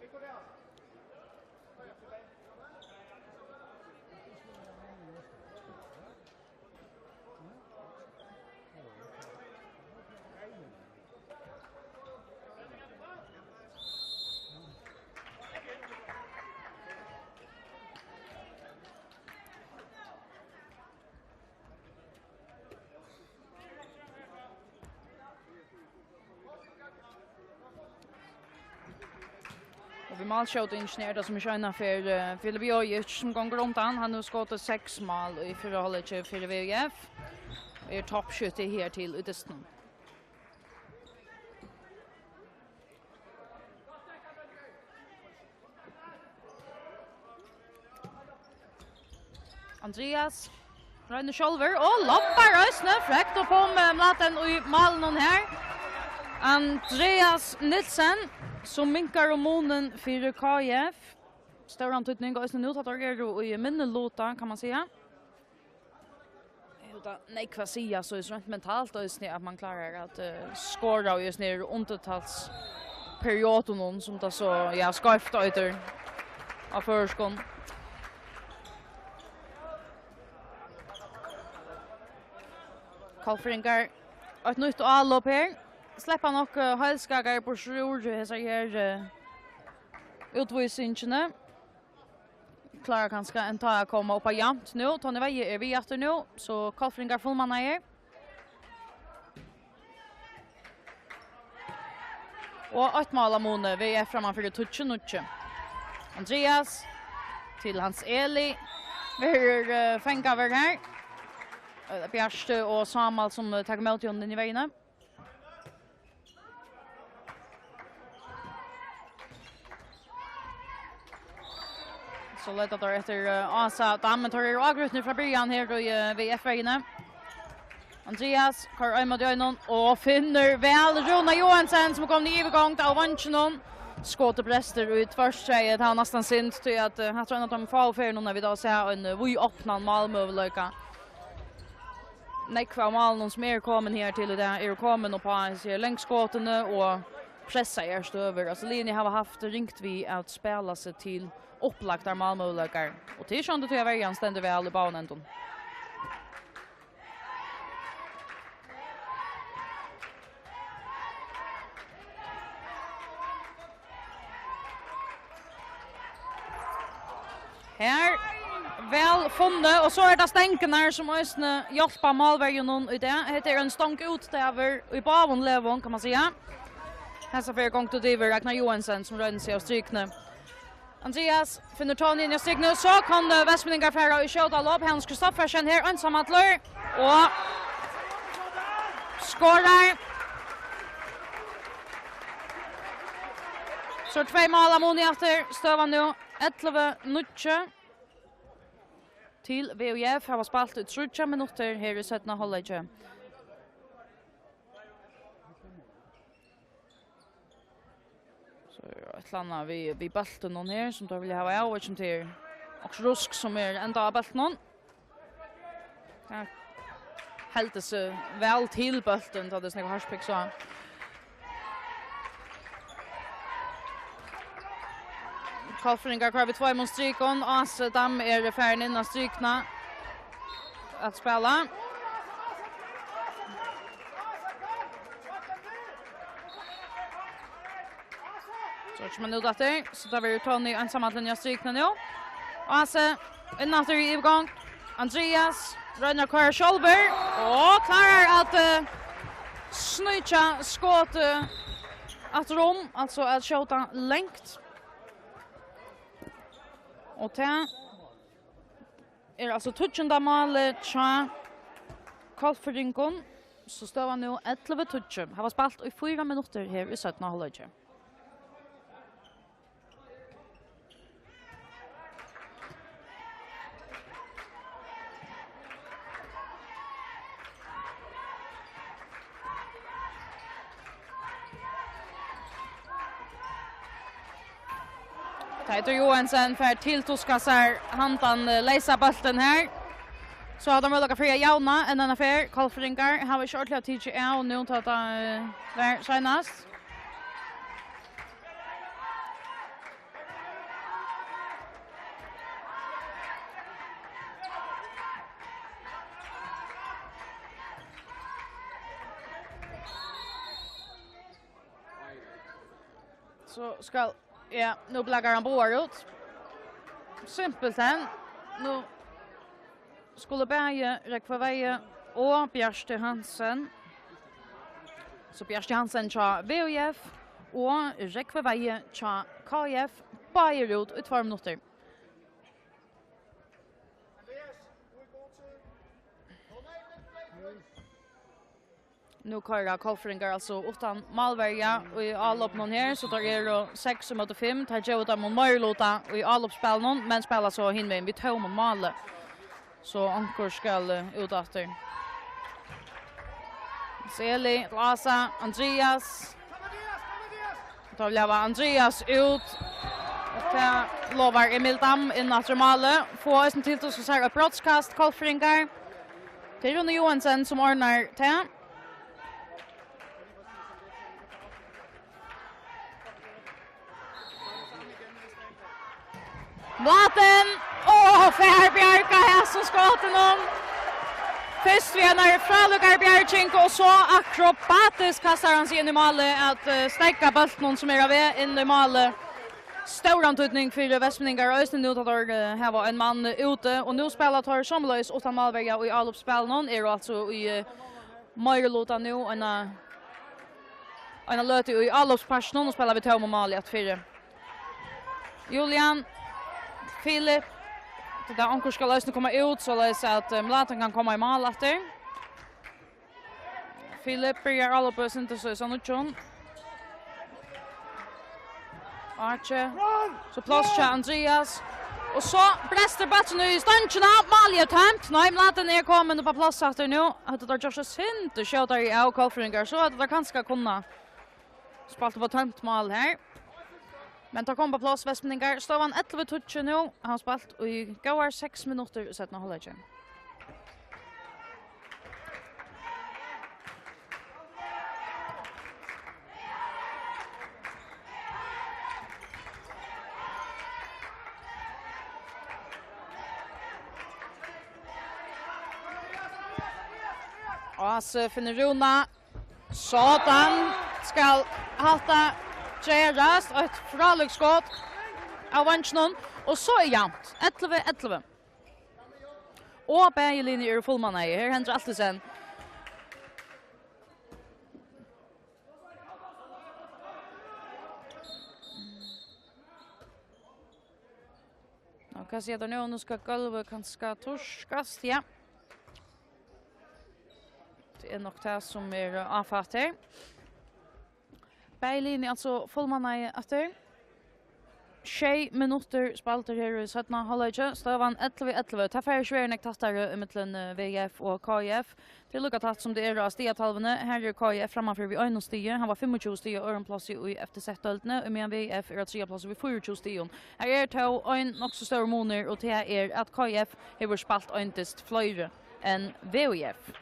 Og við málskjótingini er tað sum ikki einaferð, eh, Filip Jojic, sum gongur undan. Hann hevur skotið seks mál í fyrra hálvleiki fyri V I F. Er toppskytti hertil í dystinum. Andreas roynir sjálvur og lobbar eisini frekt upp um, eh, Mladen í málinum her. Andreas Nielsen, sum minkar um munin fyri K I F. Stóran týdning eisini nú, tá teir eru í minniluta, kann man siga. Hevur tað nógv at siga, so er reint mentalt eisini, at man klárar at, eh, skora í hesum her undirtalsperiodunum, sum tað so, ja, skeivt eitur á føroyskum. Kollfirðingar, eitt nýtt álop her. Sleppa nokk, eh, heilskakkar burtur úr hesari her, eh, útvísingini. Klárar kanska enntá at koma upp á javnt nú. Tony Veyhe er við aftur nú, so Kollfirðingar fullmannaðir. Og eitt mál á muni, V I F framman fyri tíggju níggju. Andreas til Hans Eli. Verður, eh, fangaður her. Eh, Bjarti og Sámal sum, eh, taka ímóti honum inni í Veyhini. So leita teir eftir, eh, Ása Dam, men teir eru ágrýtnir frá byrjan her í, eh, V I F-Veyhini. Andreas koyrir ein móti einum og finnur væl Rúna Joensen, sum er komin í yvirgongd av veinginum. Skotið brestur í tvørstreið, tað var næstan synd, tí at, eh, hatta er ein av teimum fáu ferðunum, vit hava sæð ein, eh, víðopnan málmøguleika. Nógv av málunum sum eru komin her til í dag, eru komin upp á hesi her langskotini og pressaðar støður. Altso, liðini hava havt ringt við at spæla seg til upplagdar málmøguleikar. Og tað er sjálvandi tí at verjan stendur væl í báðum endum. Her, væl funnið, og so er tað stongurnar sum eisini hjálpa málverjunum í dag. Hetta er ein stong út dagur í báðum legum, kann man siga. Hesa ferð gongur tað yvir Ragnar Joensen, sum roynir seg av strikuni. Andreas finnur Tony inn í strikuni, og so kunnu, eh, vestmenningar fara í skjótalop. Hans Kristoffersen her, einsamallur, og skorar. So er tvey mál av muni aftur. Støðan nú ellivu níggju til V I F, hava spælt í tríggjar minuttir her í seinna hálvleiki. So er eitt ella annað við, við bóltin her, sum teir vilja hava av, og sum tað er okkurt rusk sum er enda á bóltinum. Ja. Heldur seg væl til bóltin, tá tað er snakk um harpiks, so. Kollfirðingar koyra við tveimum strikum. Ási Dam er farin inn á strikuna at spæla. So er ikki minuttir eftir, so tað verður Tony einsamallur á strikuni nú. Ási inn aftur í yvirgongd. Andreas roynir at koyra sjálvur og klárar at, eh, Sníkja skotið afturum, altso at skjóta langt. Og tað er altso tíggjunda málið hjá Kollfirðingum. So støðan nú ellivu tíggju. Hava spælt í fýra minuttir her í seinna hálvleiki. Teitur Joensen fær tiltuskað sær handan, eh, leysa bóltin her. So hava teir møguleika fyri at javna enn eina ferð. Kollfirðingar hava ikki ordiliga tikið av nú, tá tað, eh, var seinast. So skal, ja, nú blakar hann báðar út. Simpelthen. Nú skulu bæði Rógvi Weihe og Bjarti Hansen, so Bjarti Hansen hjá V Í F og Rógvi Weihe hjá K Í F, báðir út í tveir minuttir. Nú koyra Kollfirðingar altso uttan málverja í álopinum her, so teir eru seks ímóti fimm. Teir geva teimum meiriluta í álopsspælinum, men spæla so hinvegin við tómum máli. So onkur skal, eh, út aftur. Seli, Lasa, Andreas. Teir vilja hava Andreas út. Og tað lovar Emil Dam inn aftur í málið. Fáa eisini tiltuskað sær eitt brotskast, Kollfirðingar. Tað er Rúni Joensen, sum ordnar tað. Mlaten! Á, fær bjargað hesum skotinum. Fyrst við einari frálíkari bjarging, og so akrobatiskt kastar hann seg inn í málið at, eh, steðga bóltinum, sum er á veg inn í málið. Stóran týdning fyri vestmanningar, eisini nú tá teir, eh, hava ein mann úti, og nú spæla teir somuleiðis uttan málverja í álopsspælinum, eru altso í, eh, meiriluta nú, eina, eina løtu í álopspartinum og spæla við tómum máli aftur fyri. Julian, Filip, tað er onkur skal eisini koma út, soleiðis at, eh, Mlaten kann koma í mál aftur. Filip byrjar álopið, syndir seg so nýggjum. Áki. So pláss hjá Andreas. Og so brestur bólturin í stongina. Málið er tømt. Nei, Mlaten er komin upp á pláss aftur nú. Hetta er Josh Sind, skjótari av Kollfirðingar. So hetta er kanska kunna spælt upp á tømt mál her. Men teir koma upp á pláss, vestmanningar. Støðan ellivu tíggju nú. Hava spælt í góðar seks minuttir í seinna hálvleiki. Ási finnur Rúna. Sådan skal hatta gerast. Eitt frálíkt skot av veinginum. Og so er javnt. Ellivu ellivu. Og bæði linjur eru fullmannaði. Her hendir altíð senn. Og hvat siga teir nú? Nú skal gólvið kanska turkast, ja. Tað er nokk tað sum er, eh, áfatt her. Bæði linjur altso fullmannaði aftur. Sjey minuttir spældir her í seinna hálvleiki. Støðan ellivu ellivu. Tað fær ikki verið nógv tættari ímillum, eh, V G F og K G F. Tað er líka tætt sum tað er á stigatalvuni. Her er K G F frammanfyri við einum stigi. Hann var fimmogtjúgu stig á øðrum plássi í F T Z-deildini, og meðan V G F er á triðja plássi við fýraogtjúgu stigum. Her er tó ein nokk so stórur munur, og tað er, at K G F hevur spælt ein dyst fleiri enn V G F.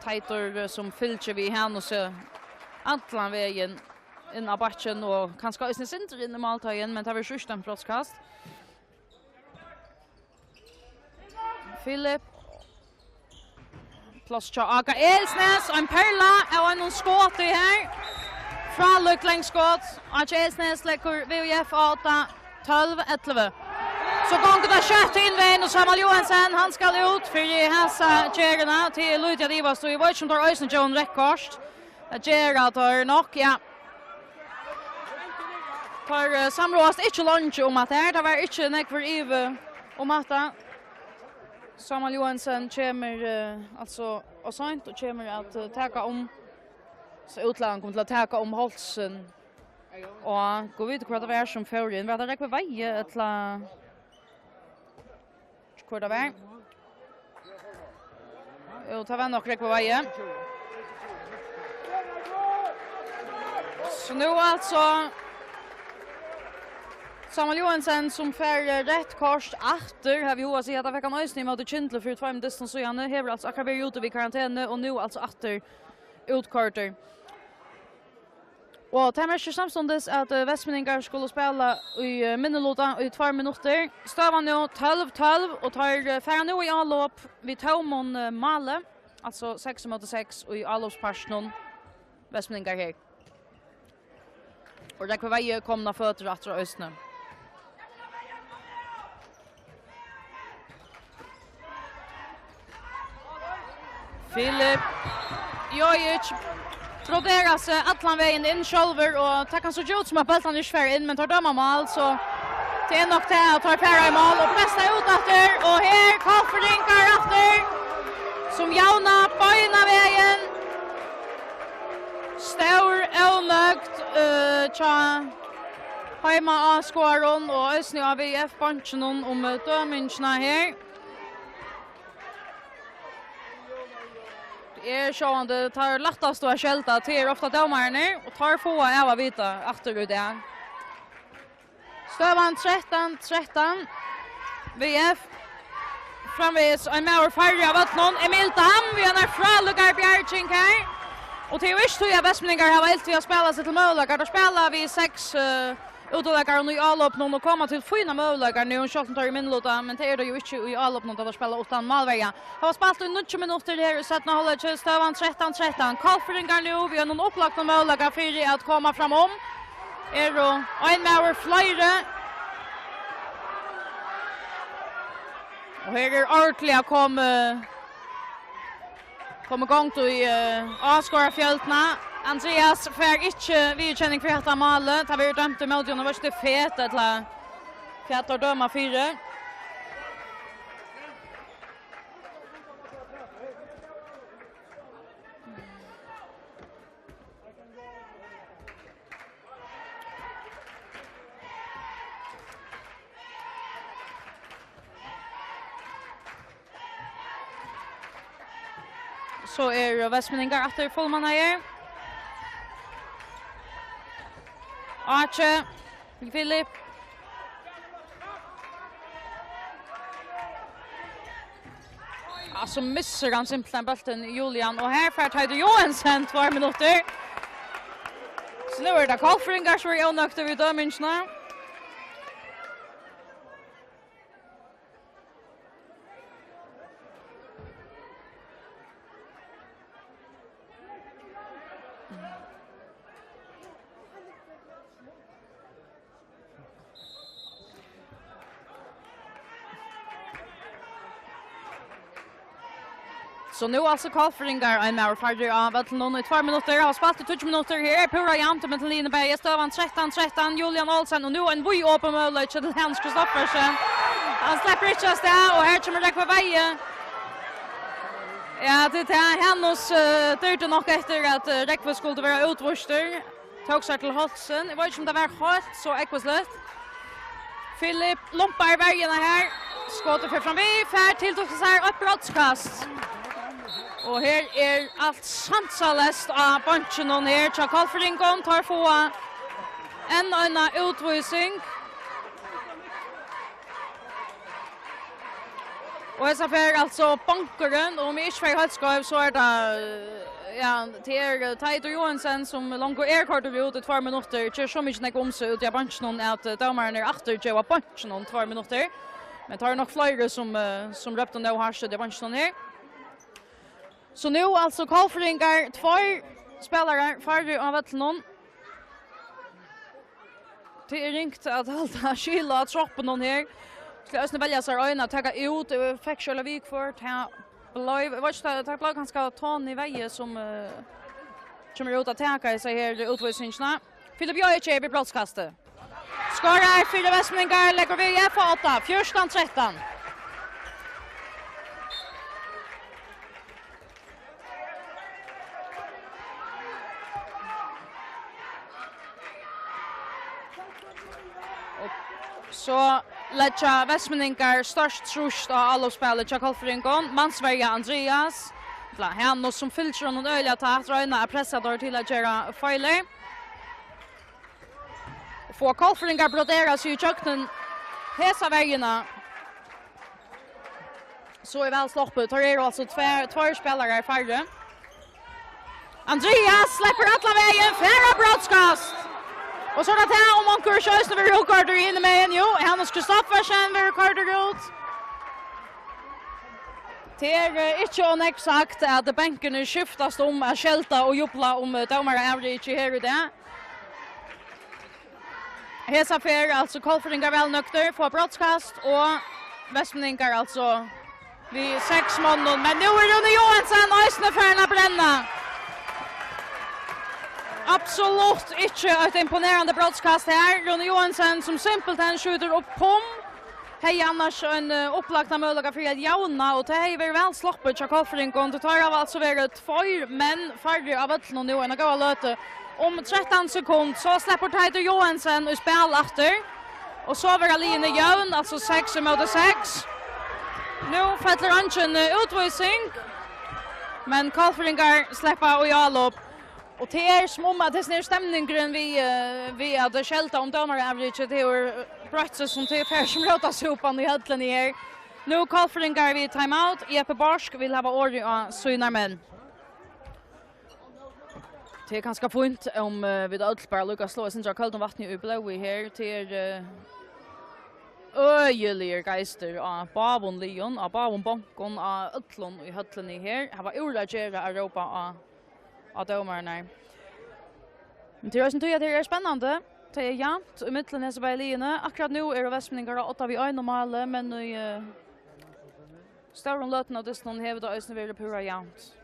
Teitur, eh, sum fylgir við Hanus, eh, allan vegin inn á bakkin og kanska eisini sindur inn í málteigin, men tað verður so ikki dømt brotskast. Filip. Pláss hjá Áka Elsnes, ein perla av einum skoti her. Frálíkt langskot. Áki Elsnes leggur V G F á odda. tólv ellivu. So gongur tað skjótt hin vegin, og Sámal Joensen, hann skal út fyri hasa gerðina. Tað er lítið at ivast í. Eg veit ikki, um teir eisini geva honum reytt kort. Tað gera teir nokk, ja. Teir, eh, samráðast ikki leingi um hatta her. Tað var ikki nógvur ivi um hatta. Sámal Joensen kemur, eh, altso ov seint og kemur at, eh, taka um. So útlagan kom til at taka um hálsin. Og gud veit, hvat tað var sum fór inn. Var tað Rógvi Weihe, ella hvat tað var? Jú, tað var nokk Rógvi Weihe. So nú altso Sámal Joensen, sum fær, eh, reytt kort aftur, havi eg hug at siga, at tað fekk hann eisini ímóti Kyndli fyri tveimum dystin síðani, hevur altso akkurát verið úti við karantenu, og nú altso aftur útkoyrdur. Og tað merkir samstundis, at, eh, vestmenningar skulu spæla í, eh, minniluta í tveir minuttir. Støðan nú tólv tólv, og teir, eh, fara nú í álop við tómum, eh, máli, altso seks ímóti seks í álopspartinum, vestmenningar her. Og Rógvi Weihe komin á føtur aftur eisini. Filip Jojic broderar seg allan vegin inn sjálvur, og tað kann síggja út sum at bóltarnir ikki fara inn, men teir døma mál, so tað er nokk tað at teir fara í mál, og pressa út aftur, og her Kolfurðingar aftur, sum javna beinanvegin. Stór ónøgd, eh, hjá heimaáskoðarum og eisini á V F-bonkinum um, eh, dømingina her. Tað er sjálvandi teir lættastu at skelda, tað er ofta dómararnir, og teir fáa av at vita aftur í dag. Støðan trettan trettan. V F framvegis ein maður færri á vøllinum. Emil Dam við einari frálíkari bjarging her. Og tað er jo ikki tí, at vestmenningar hava ilt við at spæla seg til møguleikar. Teir spæla við seks, eh, útileikarum í álopinum og koma til fínar møguleikar nú, sjálvt um teir eru í minniluta, men tað eru teir jo ikki í álopinum, tá teir spæla uttan málverja. Hava spælt í níggju minuttir her í seinna hálvleiki, støðan trettan trettan. Kolfurðingar nú við einum upplagdum møguleika fyri at koma framum. Eru ein maður fleiri. Og her er ordiliga komið, komið gongd í, eh, áskoðarafjøldina. Andreas fær ikki viðurkenning fyri hetta málið. Tað verður dømt ímóti honum, var ikki tað fet, ella hvat teir døma fyri. So eru vestmenningar aftur fullmannaðir. Áki, Filip. Ja, so missir hann simpelthen bóltin, Julian. Og her fær Teitur Joensen tveir minuttir. So nú eru tað Kolfurðingar, sum eru ónøgdir við dømingina. So nú altso Kolfurðingar, ein maður færri á vøllinum í tveir minuttir, hava spælt í tíggju minuttir. Her er púra javnt millum liðini bæði, støðan trettan trettan, Julian Olsen, og nú ein víðopin møguleiki til Hanus Kristoffersen. Hann sleppur ikki av stað, og her kemur Rógvi Weihe. Ja, tað er tað. Hanus, eh, dýrdi nokk eftir, at, eh, Rógvi skuldi vera útvístur. Tók sær til hálsin. Eg veit ikki, um tað var heilt so ógvusligt. Filip lumpar verjuna her. Skotið fer fram við, fær til sær eitt brotskast. Og her er alt sansaleyst á bonkinum her hjá Kolfurðingum. Teir fáa enn eina útvísing. Og hesa ferð altso bonkurin, og um eg ikki fari heilt skeiv, so er tað, eh, ja, tað er, eh, Teitur Joensen, sum longu er koyrdur út í tveir minuttir, ger so mikið nógv um seg úti á bonkinum, at, eh, dómarin er aftur geva bonkinum tveir minuttir. Men tað eru nokk fleiri, sum, eh, sum róptu nóg hart úti á bonkinum her. So nú altso Kolfurðingar, tveir spælarar færri á vøllinum. Tað er ringt at halda skil á troppunum her. Skal eisini velja sær ein at taka út. Eg fekk sjálv við hvør tað bleiv. Eg veit ikki, tað, tað bleiv kanska Tony Veje sum, eh, kemur út at taka hesa her útvísingina. Filip Jojic er við brotskastið. Skorar fyri vestmanningar, leggur við F átta, fjúrtan trettan. Og so leggja vestmanningar stórt trýst á álopsspælið hjá kolfringum. Mansverja Andreas, ella Hanus, sum fylgir honum øgiliga tætt, royna at pressa teir til at gera feilir. Og fáa kolfringar brodera seg ígjøgnum hesa verjuna. So er væl sloppið. Teir eru altso tveir, tveir spælarar færri. Andreas sleppur allan vegin, fær á brotskast. Og so er tað tað, um onkur ikki eisini verður útkoyrdur í hinum megin. Jú, Hanus Kristoffersen verður koyrdur út. Tað er, eh, ikki ov nógv sagt, at benkirnir skiftast um at skelda og jubla um, eh, dómaraavriðið her í dag. Hesa ferð, altso, kolfringar væl nøgdir, fáa brotskast, og vestmanningar, altso, við seks monnum. Men nú er Rúni Joensen eisini farin at brenna. Absolutt ikki eitt imponerandi brotskast her. Rúni Joensen, sum simpelthen skjýtur upp um, hevði annars ein, eh, upplagdan møguleika fyri at javna, og tað hevði verið væl sloppið hjá kolfringum. Teir hava altso verið tveir menn færri á vøllinum nú eina góða løtu. Um trettan sekund, so sleppur Teitur Joensen í spæl aftur. Og so verða liðini jøvn, altso seks ímóti seks. Nú fellur eingin, eh, útvísing, men kolfringar sleppa í álop. Og tað er sum um, at hesin her stemningurin við, eh, við at skelda um dómaraavriðið, tað hevur, eh, broytt seg, sum tað er ferð sum rótasúpan í høllini her. Nú kolfringar við timeout. Jeppe Borsk vil hava orðið á sínar menn. Tað er kanska fínt, um, eh, vit øll bara líka sláa eitt sindur av køldum vatni í blóðið her. Tað er, eh, øgiligur geistur á báðum liðum, á báðum bonkum, á øllum í høllini her. Hava úr at gera at rópa á, á dómararnar. Men tað er eisini tí, at tað er spennandi. Tað er javnt í millum hesi bæði liðini. Akkurát nú eru vestmanningar á odda við einum máli, men í, eh, stórum løtum av dystinum hevur tað eisini verið púra javnt.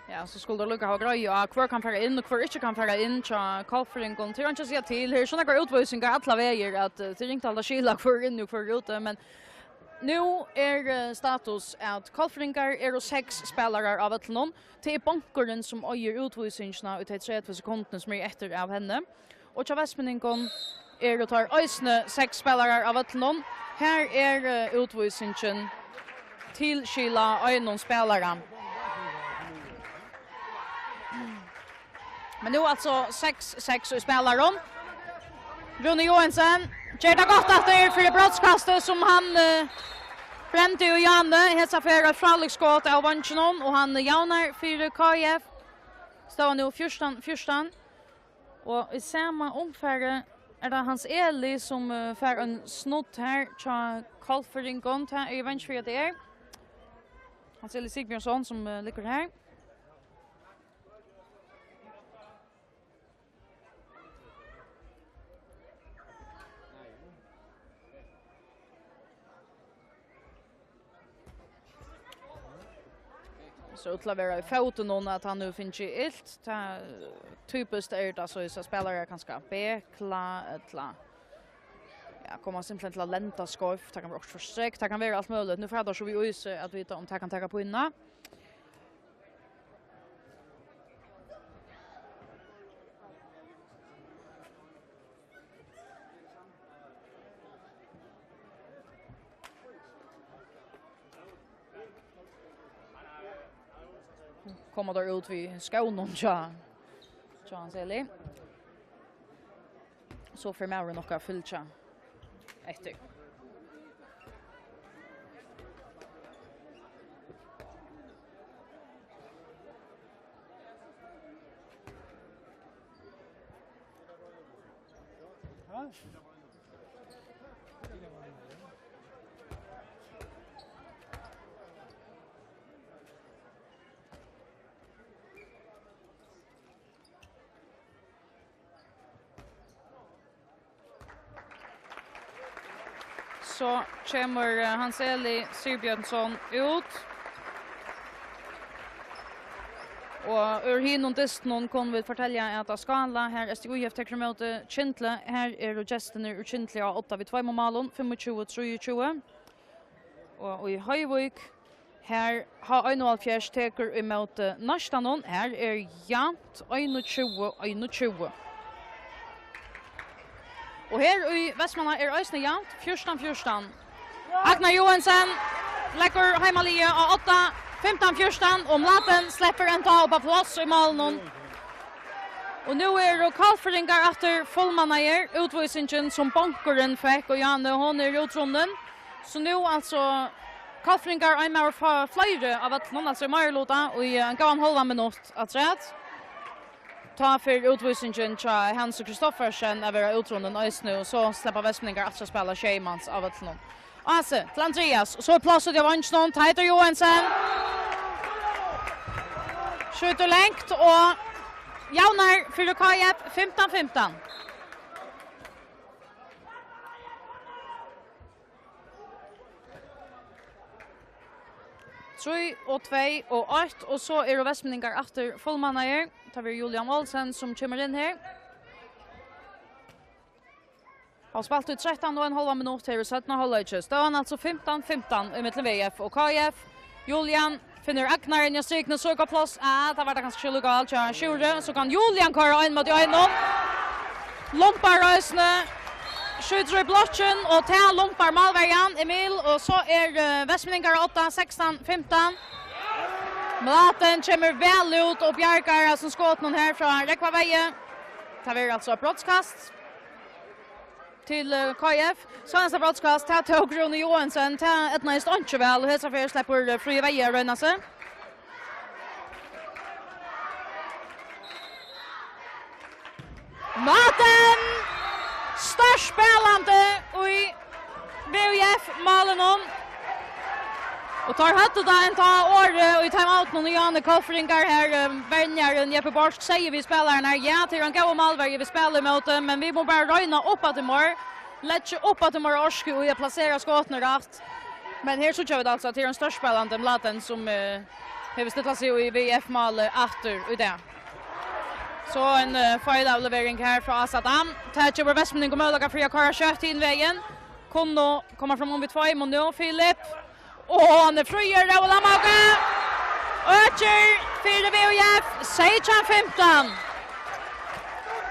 Ja, so skulu teir líka hava greiðu á, hvør kann fara inn og hvør ikki kann fara inn hjá kolfringum. Tað er einki at siga til. Her eru so nógvar útvísingar allar vegir, at, eh, tað er ringt at halda skil á, hvør er inni og hvør er úti. Men nú er, eh, status, at kolfringar eru seks spælarar á vøllinum. Tað er bonkurin, sum eigur útvísingina í tey tretivu sekundini, sum eru eftir av henni. Og hjá vestmenningum eru teir eisini seks spælarar á vøllinum. Her er, eh, útvísingin tilskilað einum spælara. Men nú altso seks seks í spælarum. Rúni Joensen ger tað gott aftur fyri brotskastið, sum hann, eh, brendi í Jane. Hesa ferð eitt frálíkt skot av veinginum, og hann javnar fyri K I F. Støðan nú fjúrtan fjúrtan. Og í sama umfari er tað Hans Eli, sum, eh, fær ein snudd her hjá kolfringum. Tað er eg vangin fyri, at tað er Hans Eli Sigbjørnsson, sum, eh, liggur her. Sær út til at vera í fótinum, at hann hevur fingið ilt. Tað, typiskt er tað so, so spælarar kanska bekla, ella, ja, koma simpelthen til at lenda skeivt. Tað kann vera okkurt forstrekt, tað kann vera alt møguligt. Nú fara teir so við ísi at vita, um tað kann taka pínuna. Koma teir út við skónum hjá, hjá Hans Eli. So fer maðurin okkara at fylgja eftir. So kemur, eh, Hans Eli Sigbjørnsson út. Og úr hinum dystinum kunnu vit fortelja, at á Skála, har S T U F tekur ímóti Kyndli, har eru gestirnir úr Kyndli á odda við tveimum málum, fimmogtjúgu trýogtjúgu. Og í Hoyvík, har H einoghálvfjerðs tekur ímóti Neistanum, har er javnt, einogtjúgu einogtjúgu. Og her í Vestmanna er eisini javnt, fjúrtan fjúrtan. Agnar Joensen leggur heimaliðið á odda, fimtan fjúrtan, og Mladen sleppur enntá upp á pláss í málinum. Og nú eru Hvalfirðingar aftur fullmannaðir. Útvísingin, sum bonkurin fekk, og Jane, hon er útrunnin. So nú altso Hvalfirðingar, ein maður fá-, fleiri av øllum, altso í meiriluta, og í ein góðan hálvan minutt afturat. Tá fer útvísingin hjá Hansi Kristoffersen at vera útrunnin eisini, og so sleppa Vestmanningar aftur at spæla sjey mans av øllum. Asi til Andreas, so er pláss úti á veinginum, Teitur Joensen. Skjýtur langt og javnar fyri K F, fimtan fimtan. Trý og tvey og eitt, og so eru Vestmanningar aftur fullmannaðir. Tað verður Julian Olsen, sum kemur inn her. Hava spælt í trettan og ein hálvan minutt her í seinna hálvleiki. Støðan altso fimtan fimtan ímillum V F og K F. Julian finnur Agnar inni á strikuni, so er gott pláss. Ja, tað var tað kanska ikki allíkavæl hjá Sjúrði. So kann Julian koyra ein móti einum. Lumpar eisini. Skjýtur í blokkin, og tað lumpar málverjan, Emil. Og so er, eh, Vestmanningar á odda, sekstan fimtan. Mladen kemur væl út og bjargar hasum skotinum her frá Rógvarvegi. Tað verður altso eitt brotskast til, eh, K F. Seinasta brotskast, tað tók Rúni Joensen. Tað eydnaðist einki væl, og hesa ferð sleppur, eh, Fríði Veiga at royna seg. Mladen! Stórt spælandi í V F-málinum. Og teir høvdu tað enntá orðið í timeoutinum, og Jane, Hvalfirðingar her, eh, verjarin Jeppe Borsk segði við spælararnar: "Ja, tað er ein góður málverji, vit spæla ímóti, men vit mugu bara royna upp aftur meir, leggja upp aftur meir orku í at plasera skotini rætt." Men her síggja vit altso, at tað er ein stórspælandi Mladen, sum, eh, hevur stillað seg í V F-málið aftur í dag. So ein, eh, feilavlevering her frá Asa Dam. Tað gevur Vestmanning og møguleika fyri at koyra skjótt hin vegin. Kunnu koma fram um við tveim og nú, Filip. Og hann er fríur, Rói Lamhauge. Økir fyri V F, seytjan fimtan.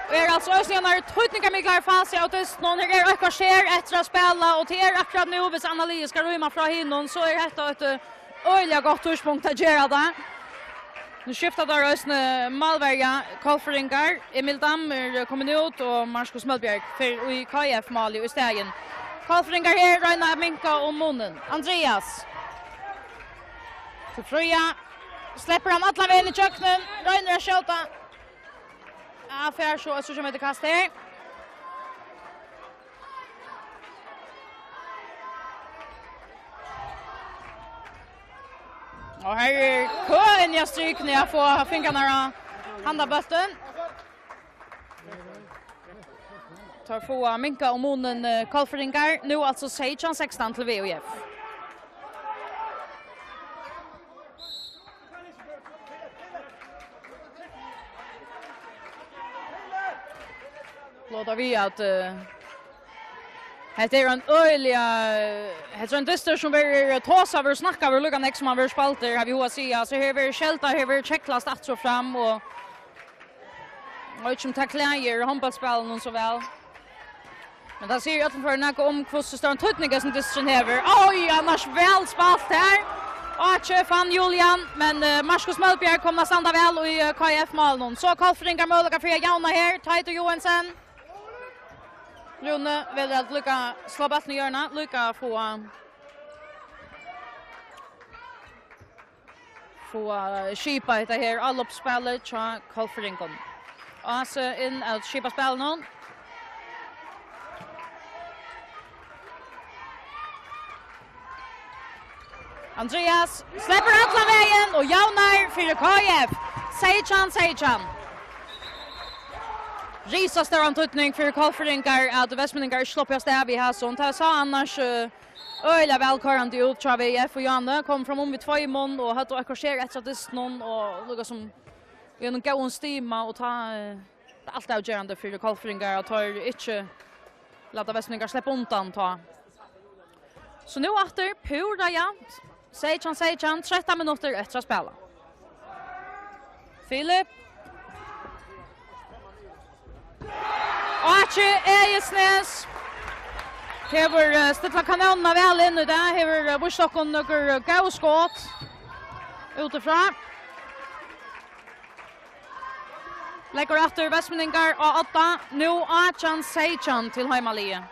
Og er altso eisini ein týdningarmikil fasi av dystinum. Her er eitt korter eftir at spæla, og tað er akkurát nú, hvis Anna Lie skal rýma frá hinum, so er hetta eitt, eh, øgiliga gott tíðspunkt at gera tað. Nú skifta teir eisini málverja, Hvalfirðingar. Emil Dam er komin út, og Markus Mølbjerg fer í K F-málið í staðin. Hvalfirðingar her royna at minka um munin. Andreas. Til Fríða. Sleppur hann allan vegin ígjøgnum. Roynir at skjóta. Ja, fær so eitt, so kemur eitt kast her. Og her er kø inni á strikuni at fáa fingrarnar á handabóltin. Teir fáa minkað um munin, eh, Hvalfirðingar. Nú altso seytjan sekstan til V F. Blíva vit við at, eh, hetta er ein øgiliga, eh, hetta er ein dystur sum verður tosaður og snakkaður líka nógv sum hann verður spældur, havi eg hug at siga. So her verður skeldað, her verður kjaklast aftur og fram, og eg veit ikki um tað klæðir hondbóltsspælinum so væl. Men tað sigur í øllum førum nakað um, hvussu stóran týdning hesin dysturin hevur. Oj, annars væl spælt her. Áki fann Julian, men, eh, Markus Mølbjerg kom at standa væl í, eh, K F-málinum. So Hvalfirðingar møguleika fyri at javna her. Teitur Joensen. Rúni velur at líka slá bóltin í hjørnuna, líka fáa, fáa skipað hetta her álopsspælið hjá Kollfirðingum. Ási inn at skipa spælinum. Andreas sleppur allan vegin og javnar fyri K F. Seytjan, seytjan. Risastóran týdning fyri Kollfirðingar at vestmenningar ikki sluppu av stað við hasum. Tað sá annars, eh, øgiliga væl koyrandi út hjá V F og Jane. Kom fram um við tveimum og høvdu eitt korter eftir av dystinum og líka sum í einum góðum stima og tá, eh, tað er alt avgerandi fyri Kollfirðingar at teir ikki lata vestmenningar sleppa undan tá. So nú aftur púra javnt. Seytjan seytjan, trettan minuttir eftir at spæla. Filip. Áki Egilsnes hevur, eh, stillað kanónina væl inn í dag, hevur, eh, víst okkum nøkur, eh, góð skot útifrá. Leggur aftur vestmenningar á odda, nú átjan seytjan til heimaliðið.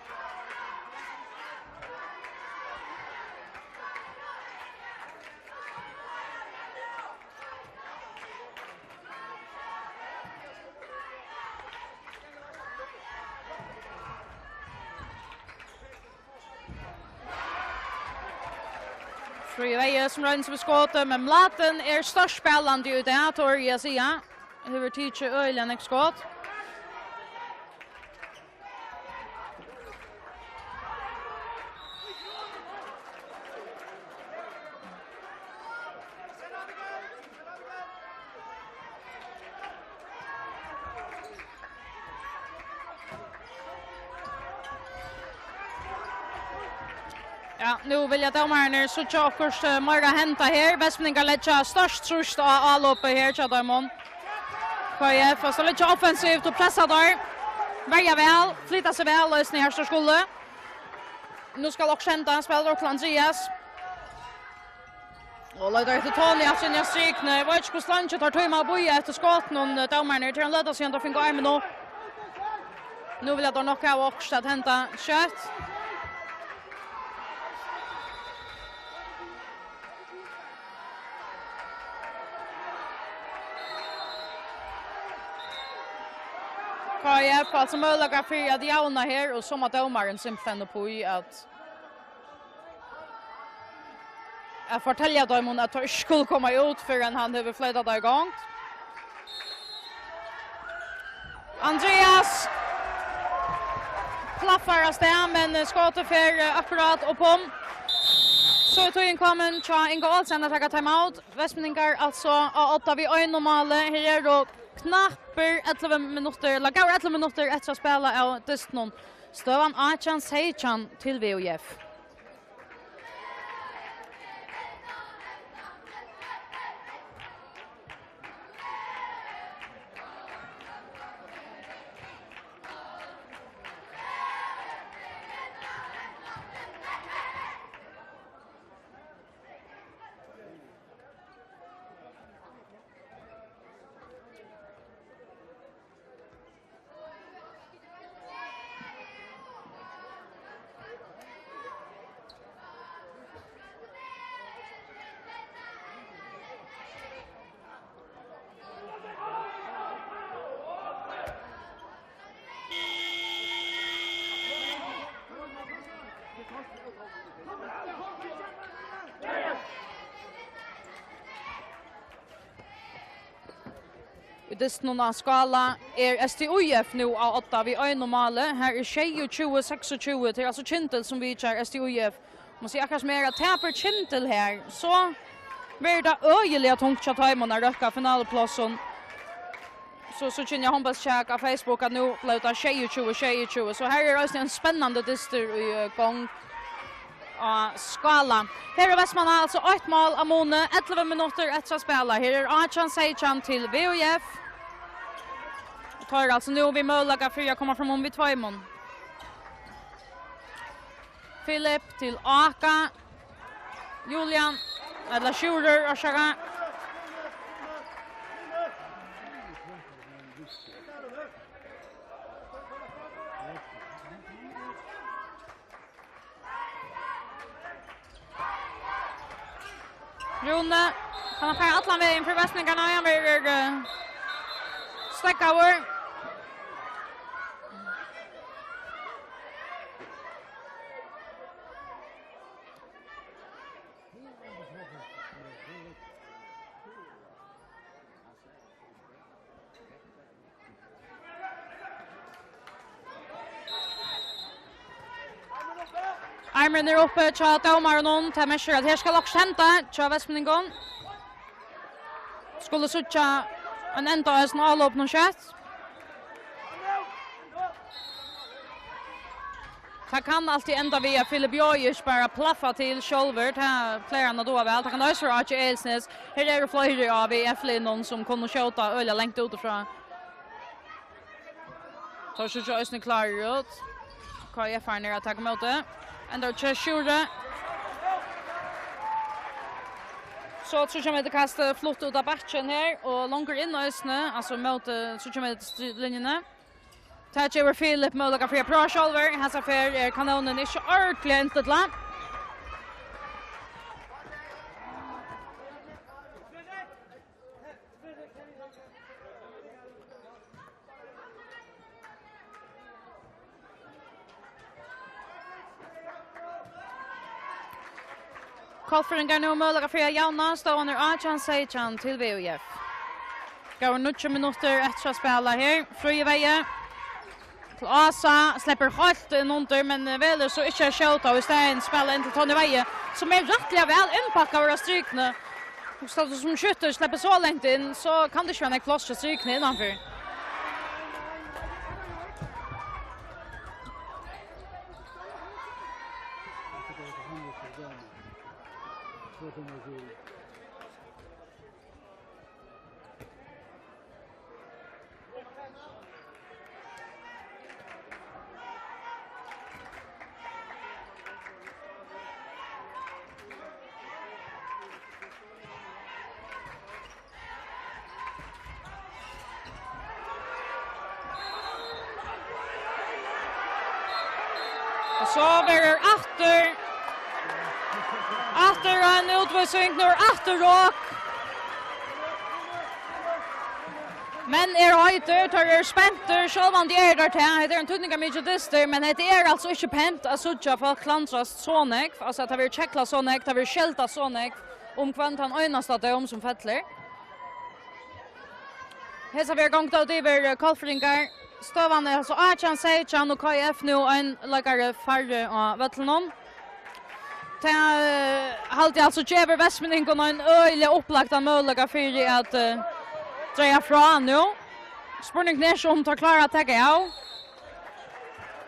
Fríði Veyhe sum roynir seg við skotið, men Mladen er stórt spælandi í dag, tori eg at siga. Hevur tikið øgiliga nógv skot. Ja, nú vilja dómararnir síggja okkurt, eh, meira henda her. Vestmenningar leggja stórt trýst á álopið her hjá teimum. K F, og so leggja offensivt og pressa teir. Verja væl, flyta seg væl, eisini her sum skulu. Nú skal okkurt henda, spælir upp til Andreas. Og leitar eftir Tony aftur inn á strikuni. Eg veit ikki hvussu leingi teir tíma at bíða eftir skotunum, eh, dómararnir. Tað er ein løta síðan teir fingu armin upp. Nú vilja teir nokk hava okkurt at henda skjótt. K F, altso møguleikar fyri at javna her, og so má dómarin simpelthen upp í at at fortelja teimum, at teir ikki skulu koma út, fyrr enn hann hevur floytað teir í gongd. Andreas klaffar av stað, men skotið fer, eh, akkurát upp um. So er tíðin komin hjá Inga Olsen at taka timeout. Vestmenningar altso á odda við einum máli. Her eru knappir ellivu minuttir, ella góðar ellivu minuttir eftir at spæla av dystinum. Støðan átjan seytjan til V U F. Í dystinum á Skála er S T U F nú á odda við einum máli. Her er sjeyogtjúgu seksogtjúgu. Tað er altso Kyndil sum vitjar S T U F. Man sigur akkurát sum er at tapir Kyndil her, so verður tað øgiliga tungt hjá teimum at røkka finaluplássin. So, so kynni eg hondbóltskjak á Facebook at nú bleiv tað sjeyogtjúgu sjeyogtjúgu. So her er eisini ein spennandi dystur í, eh, gongd á Skála. Her er Vestmanna altso eitt mál á muni, ellivu minuttir eftir at spæla. Her er átjan seytjan til V U F. Og teir eru altso nú við møguleika fyri at koma fram um við tveimum. Filip til Áka. Julian, ella Sjúrður, orsaka. Rúni, kann hann fara allan vegin fyri Vestmanningarnar? Hann verður, eh, steðgaður. Armurin er uppi hjá dómarunum. Tað merkir, at her skal okkurt henda hjá Vestmanningum. Skulu síggja ein enda á hesum álopinum skjótt. Tað kann altíð enda við, at Filip Jojic bara plaffar til sjálvur. Tað plagar hann at duga væl. Tað kann eisini vera Áki Egilsnes. Her eru fleiri á V F-liðnum, sum kunnu skjóta øgiliga langt útifrá. Teir síggja eisini klárir út. K I F-arnir eru at taka ímóti. Enda hjá Sjúrði. So tríggja metra kast flutt út á bakkin her, og longur inn eisini, altso móti tríggja metra linjuni. Tað gevur Filip møguleika fyri at prøva sjálvur. Hesa ferð er kanónin ikki ordiliga innstillað. Kollfirðingar nú møguleika fyri at javna. Støðan er átjan seytjan til V U F. Góðar níggju minuttir eftir at spæla her. Fríði Veihe til Ása, sleppur heilt inn undir, men velur so ikki at skjóta, og í staðin spæla inn til Tonny Veihe, sum er rættiliga væl innpakkaður á strikuni. Hugsa, tú sum skjúttur sleppur so langt inn, so kann tað ikki vera nógv pláss hjá strikuni innanfyri. Og so verður aftur, aftur ein útvísing, nú er aftur rok. Menn eru heitir, teir eru spentir, sjálvandi er teir tað. Hetta er ein týdningarmikil dystur, men hetta er altso ikki pent at síggja fólk klandrast so nógv, altso at tað verður keglað so nógv, tað verður skeldað so nógv um hvønn tann einasta dóm sum fellur. Hesa ferð gongur tað út yvir, eh, Kollfirðingar. Støðan er altso átjan seytjan og K I F nú ein leikari færri á vøllinum. Tað, eh, haldi eg altso gevur Vestmenningum ein øgiliga upplagdan møguleika fyri at, eh, draga frá nú. Spurningurin er so, um teir klára at taka av.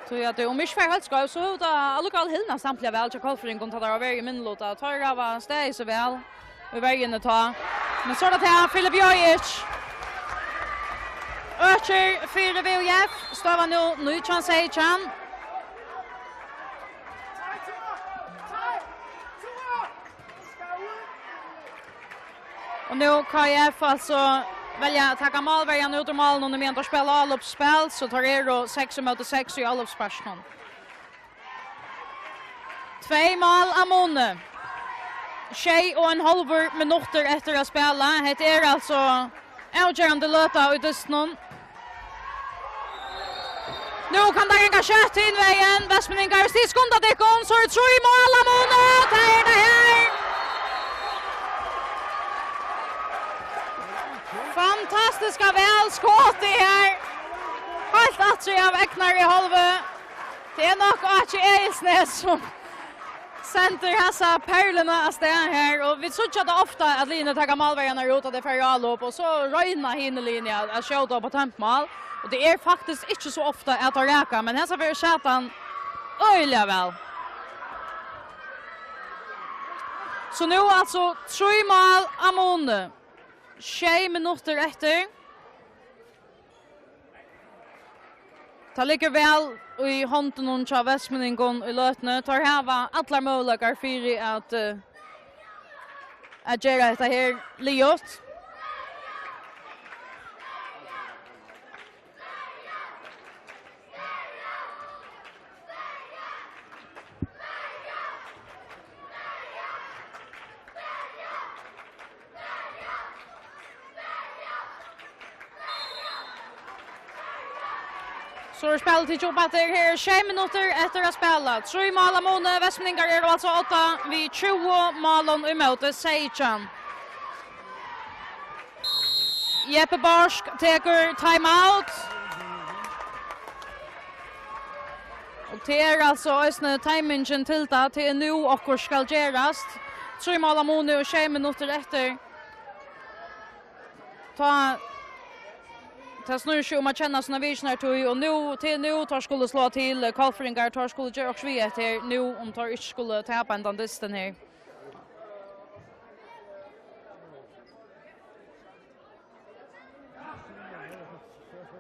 Tí at, eh, um ikki fer heilt skeivt, so hevur tað allíkavæl hilnað stampliga væl hjá Kollfirðingum, tá teir hava verið í minniluta. Teir hava staðið seg væl í verjuni tá. Men so er tað til Filip Jojic. Økir fyri V U F. Støðan nú nítjan seytjan. Og nú K I F altso velja at taka málverjan út úr málinum, meðan teir spæla álopsspæl, so teir eru seks ímóti seks í álopssparkinum. Tvey mál á muni. Sjey og ein hálvur minuttur eftir at spæla. Hetta er altso avgerandi løta í dystinum. Nú kann tað ganga skjótt hin vegin. Vestmenningar, stig, skunda tykkum, so er trý mál á muni. Tað er tað her. Fantastiska væl skotið her. Heilt aftur av egnari hálvu. Tað er nokk Áki Egilsnes, sum sendir hasa perluna av stað her, og vit síggja tað ofta, at liðini taka málverjarnar út, at tey fara í álop, og so royna hini liðini at, at skjóta upp á tómt mál, og tað er faktiskt ikki so ofta, at tað rakar, men hesa ferð sat hann øgiliga væl. So nú altso trý mál á muni, sjey minuttir eftir. Tað liggur væl í hondunum hjá vestmenningum í løtuni. Teir hava allar møguleikar fyri at, eh, at gera hetta her liðugt. So er spælið tikið upp aftur. Her er sjey minuttir eftir at spæla. Trý mál á muni. Vestmanningar eru altso á odda við tjúgu málum ímóti seytjan. Jeppe Borsk tekur timeout. Og tað er altso eisini timingin til tað. Tað er nú okkurt skal gerast. Trý mál á muni og sjey minuttir eftir. Tá, tað snýr seg um at kenna sína vitjanartíð, og nú, til nú, teir skulu sláa til, eh, Hvalfirðingar, teir skulu gera okkurt við hetta her, nú, um teir ikki skulu tapa hendan dystin her.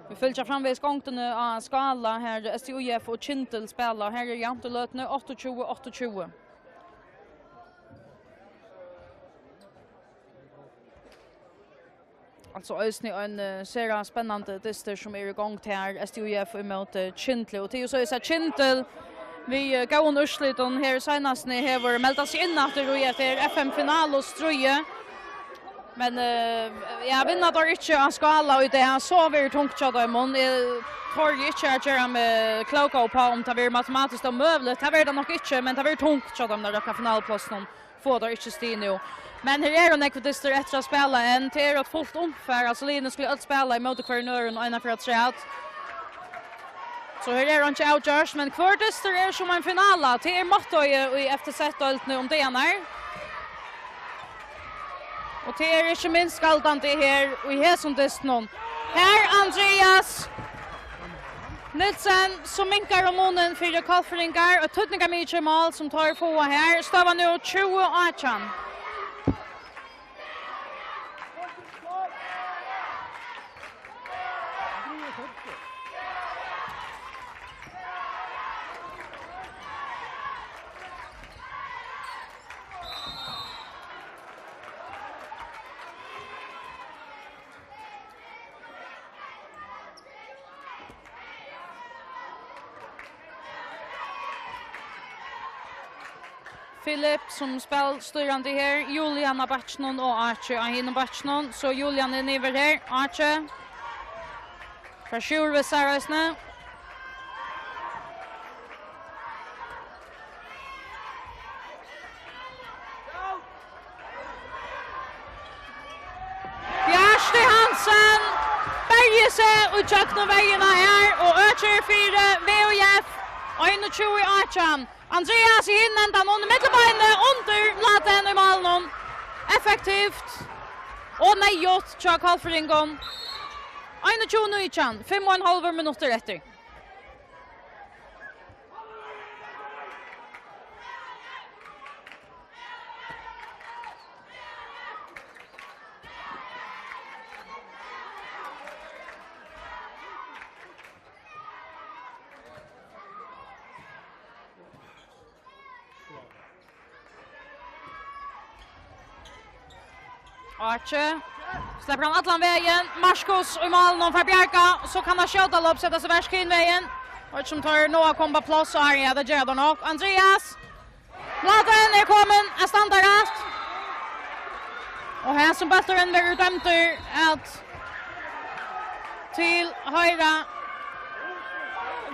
Vit fylgja framvegis gongdini á Skála, har S T U I F og Kyndil spæla. Her er javnt í løtuni, áttaogtjúgu áttaogtjúgu. Altso eisini ein, eh, sera spennandi dystur sum er í gongd her, S T U F ímóti Kyndli. Og tað er jú so, at Kyndil við, eh, góðum úrslitum her seinastuni hevur meldað seg inn aftur í hetta her F M-finalustríðið. Men, eh, ja, vinna teir ikki á Skála í dag, so verður tungt hjá teimum. Eg tori ikki at gera meg klóka uppá, um tað verður matematiskt ómøguligt. Tað verður tað nokk ikki, men tað verður tungt hjá teimum at røkka finaluplássinum. Fáa teir ikki stig nú. Men her eru nógvir dystir eftir at spæla enn. Tað er eitt fult umfar, altso liðini skulu øll spæla ímóti hvørjum øðrum eina ferð afturat. So her er einki avgjørt, men hvør dystur er sum ein finala. Tað er mottoið í F T Z-deildini um dagarnar. Og tað er ikki minst galdandi her í hesum dystinum. Her, Andrias Nielsen, sum minkar um munin fyri Hvalfirðingar, og týdningarmikið mál sum teir fáa her. Støðan nú tjúgu átjan. Filip sum spælstýrandi her, Julian á bakkinum og Áki á hinum bakkinum, so Julian er niður her, Áki. Fær sjúrað sær eisini. Bjarti Hansen berjir seg ígjøgnum verjuna her og økir fyri V U F, einogtjúgu átjan. Andreas í hinum endanum, í millum beinini undir Mladen í málinum. Effektivt og neyðugt hjá Hvalfirðingum. Einogtjúgu nítjan, fimm og ein hálvur minuttur eftir. Áki. Sleppur hann allan vegin. Markus í málinum fær bjargað. So kann hann skjóta lopp, seta seg verk hin vegin. Og sum teir nú at koma á pláss, og ja, tað gera teir nokk. Andreas. Mladen er komin at standa rætt. Og hesin bólturin verður dømdur at tilhoyra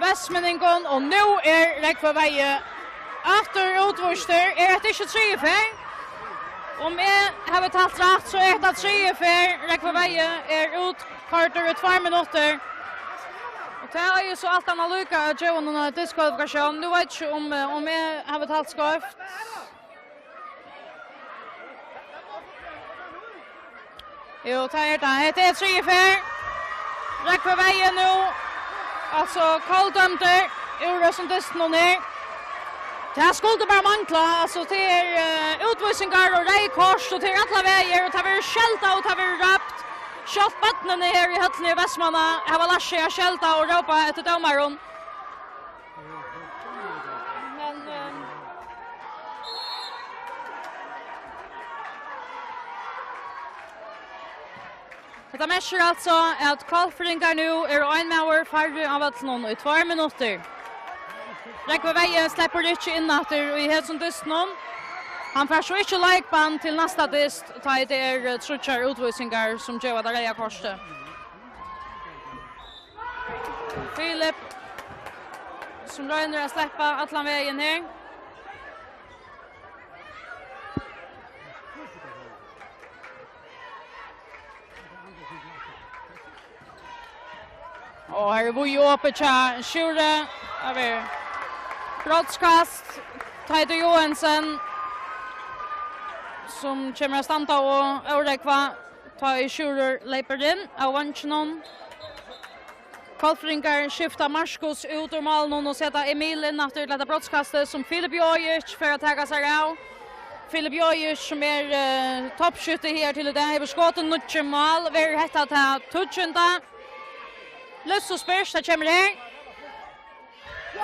vestmenningum, og nú er Rógvi Weihe aftur útvístur. Er hetta ikki triðju ferð? Um eg havi talt rætt, so er hetta triðju ferð Rógvi Weihe er útkoyrdur í tveir minuttir. Og tað er jú so alt annað líka at geva honum eina diskvalifikatión. Nú veit eg ikki um, eh, um eg havi talt skeivt. Jú, tað er tað. Hetta er triðju ferð. Rógvi Weihe nú, altso, koldømdur úr hesum dystinum her. Tað skuldi bara mangla. Altso, tað er, eh, útvísingar og reyð kort, og tað er allar vegir, og tað verður skeldað, og tað verður rópt. Sjálvt børnini her í høllini í Vestmanna hava lært seg at skelda og rópa eftir dómarum. Men, ehm, hetta merkir altso, at Hvalfirðingar nú eru ein maður færri á vøllinum í tveir minuttir. Rógvi Weihe sleppur ikki inn aftur í hesum dystinum. Hann fær so ikki leikbann til næsta dyst, tá ið tað er, eh, tríggjar útvísingar, sum geva tað reyða kortið. Filip Sum roynir at sleppa allan vegin her. Og her er víða opið hjá Sjúrði. Har er brotskast. Teitur Joensen, sum kemur at standa og órógva, tá ið Sjúrður leypur inn av veinginum. Kollfirðingar skifta Markus út úr málinum og seta Emil inn aftur til hetta brotskastið, sum Filip Jojic fer at taka sær av. Filip Jojic, sum er, eh, toppskytti her til í dag, hevur skotið níggju mál. Verður hetta tað tíggjunda? Lýst og spyrst, tað kemur her.